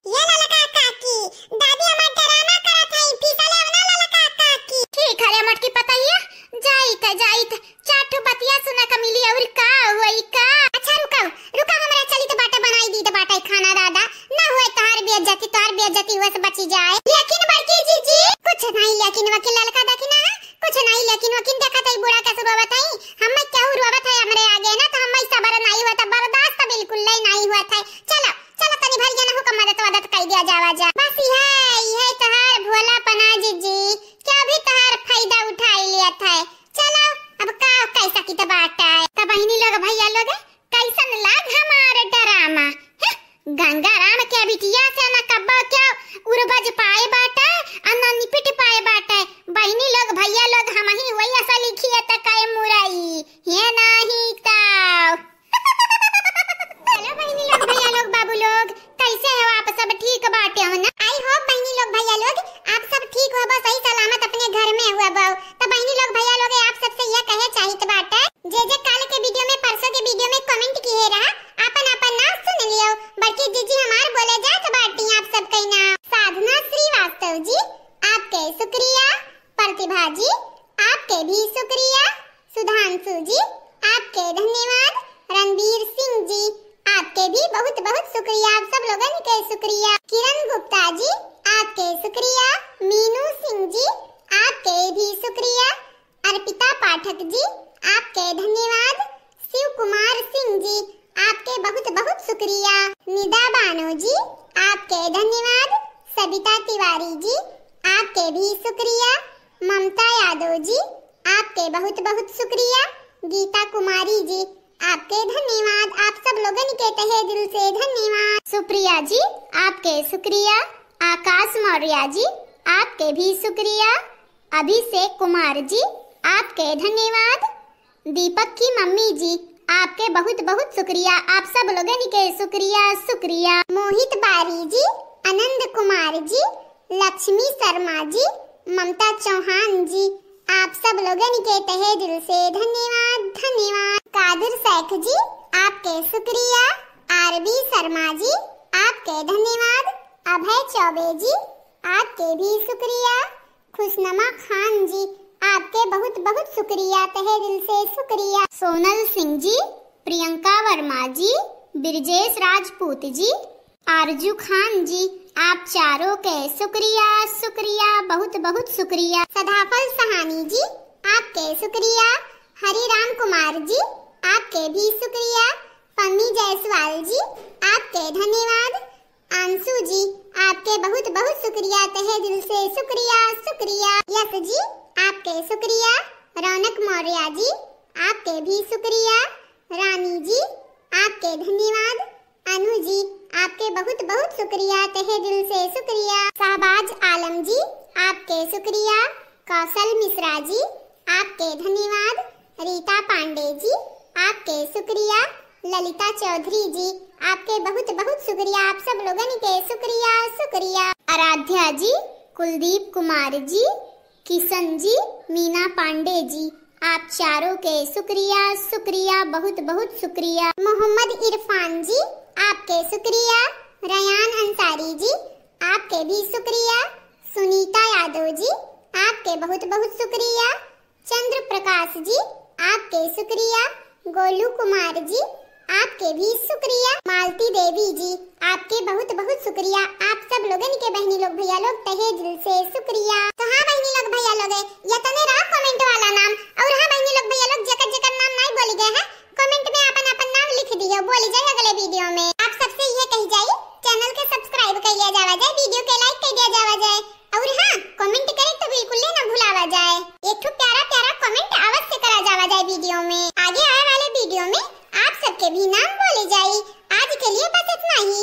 ये ललका काकी, दादी हमार डरामा करत हई, फीसा ले आवना ललका काकी। ठीक है रे मोटकी पतोहिया, जाइत है, जाइत है, चार ठो बतिया सुने का मिली और का होई का। अच्छा रुका, रुका, हमरा चली त बाटे बनाई दी त बाटे खाना दादा, ना हुए तोहार बेइज्जती, तोहार बेइज्जती हुए से बची जाए। लेकिन बड़की जीजी, कुछ नहीं, लेकिन वकील ललका देखी ना, कुछ नहीं, लेकिन वकील देखत है बूढ़ा कैसे रोवत है, हम केहू रोवत है हमरे आगे ना, तो हम सबर नहीं हुआ था, बर्दाश्त बिल्कुल नहीं, नहीं हुआ था। चलो, चलो तनी भैया ना हुकम मदद वदद कई दिया जावा जा। बस यह, यह तोहार भोलापना जीजी, क्या भी तोहार फायदा उठाई लिया था। चलो, अब का कैसा की तो बात है। तब बहिनी लोग, भैया लोग, कैसन लाग हमार डरामा? हैं? गंगाराम के बिटिया से न कब्बो के उर्बज पाए बाटे, आ न निपट पाए बाटे। बहिनी लोग, भैया लोग, हमही वही असल लिखिए त काए मुरई। ये नाही ताव। Hello बहिनी लोग, भैया लोग, बाबू लोग, कैसे हो आप सब? ठीक बाटे हो ना? I hope बहिनी लोग, भैया लोग, आप सब ठीक हो, बस सही सलामत अपने घर में हुआ बाऊ। तो बहिनी लोग, भैया लोग, आप सबसे यह कहे चाहित बाटे, जे जे काल के video में, परसों के video में comment किए रहा, आपन आपन नाम सुन लियो। बड़की जीजी हमार बोले जात बाटी आप सबके नाम। साधना श्रीवास्तव जी, आपके शुक्रिया। प्रतिभा जी, आपके भी शुक्रिया। सुधांशु जी, आपके धन्यवाद। रणवीर सिंह जी, आपके भी बहुत बहुत शुक्रिया, आप सब लोगन के शुक्रिया। किरण गुप्ता जी, आपके शुक्रिया। मीनू सिंह जी, आपके भी शुक्रिया। अर्पिता पाठक जी, आपके धन्यवाद। शिव कुमार सिंह जी, आपके बहुत बहुत शुक्रिया। निदा बानो जी, आपके धन्यवाद। सबिता तिवारी जी, आपके भी शुक्रिया। ममता यादव जी, आपके बहुत बहुत शुक्रिया। गीता कुमारी जी, आपके धन्यवाद, आप सब लोगन के तहे दिल से धन्यवाद। सुप्रिया जी, आपके शुक्रिया। आकाश मौर्य जी, आपके भी शुक्रिया। अभिषेक कुमार जी, आपके धन्यवाद। दीपक की मम्मी जी, आपके बहुत बहुत शुक्रिया, आप सब लोगन के शुक्रिया, शुक्रिया। मोहित बारी जी, आनंद कुमार जी, लक्ष्मी शर्मा जी, ममता चौहान जी, आप सब लोगन के तहे दिल से धन्यवाद, धन्यवाद। कादिर शेख जी, आपके शुक्रिया। आरबी शर्मा जी, आपके धन्यवाद। अभय चौबे जी, आपके भी शुक्रिया। खुशनमा खान जी, आपके बहुत बहुत शुक्रिया, तहे दिल से शुक्रिया। सोनल सिंह जी, प्रियंका वर्मा जी, ब्रजेश राजपूत जी, आरजू खान जी, आप चारों के शुक्रिया, शुक्रिया, बहुत बहुत शुक्रिया। सदाफल सहानी जी, आपके शुक्रिया। हरिराम कुमार जी, आपके भी शुक्रिया। पम्मी जायसवाल जी, आपके धन्यवाद। आंसू जी, आपके बहुत बहुत शुक्रिया, तहे दिल से शुक्रिया, शुक्रिया। यश जी, आपके शुक्रिया। रौनक मौर्य जी, आपके भी शुक्रिया। रानी जी, आपके धन्यवाद। अनु जी, आपके बहुत बहुत शुक्रिया, तहे दिल से शुक्रिया। शहबाज आलम जी, आपके शुक्रिया। कौशल मिश्रा जी, आपके धन्यवाद। रीता पांडे जी, आपके शुक्रिया। ललिता चौधरी जी, आपके बहुत बहुत शुक्रिया, आप सब लोगन के शुक्रिया, शुक्रिया। आराध्या जी, कुलदीप कुमार जी, किशन जी, मीना पांडे जी, आप चारों के शुक्रिया, शुक्रिया, बहुत बहुत शुक्रिया। मोहम्मद इरफान जी, आपके शुक्रिया। रयान अंसारी जी, आपके भी शुक्रिया। सुनीता यादव जी, आपके बहुत बहुत शुक्रिया। चंद्र दास जी, आपके शुक्रिया। गोलू कुमार जी, आपके भी शुक्रिया। मालती देवी जी, आपके बहुत बहुत शुक्रिया। आप सब लोगन के बहनी लोग भैया लोग तहे दिल से शुक्रिया। तो हाँ बहनी लोग भैया लोग, ये तने रहा comment वाला नाम। और हाँ बहनी लोग भैया लोग, जेकर जेकर नाम नहीं बोली गए हैं, comment में अपन अपन नाम लिख दियो, बोली जाए अगले video में। आप सबसे ये कही जाई, channel के subscribe कर लिया जावा जाए, video के like कर दिया जावा जाए, और हाँ comment करे तो बिल्कुल ना भुलावा जाए। एक ठो प्यारा प्यारा comment अवश्य करा जावा जाए video में। आगे आवे वाले video में आप सबके भी नाम बोले जाई। आज के लिए बस इतना ही।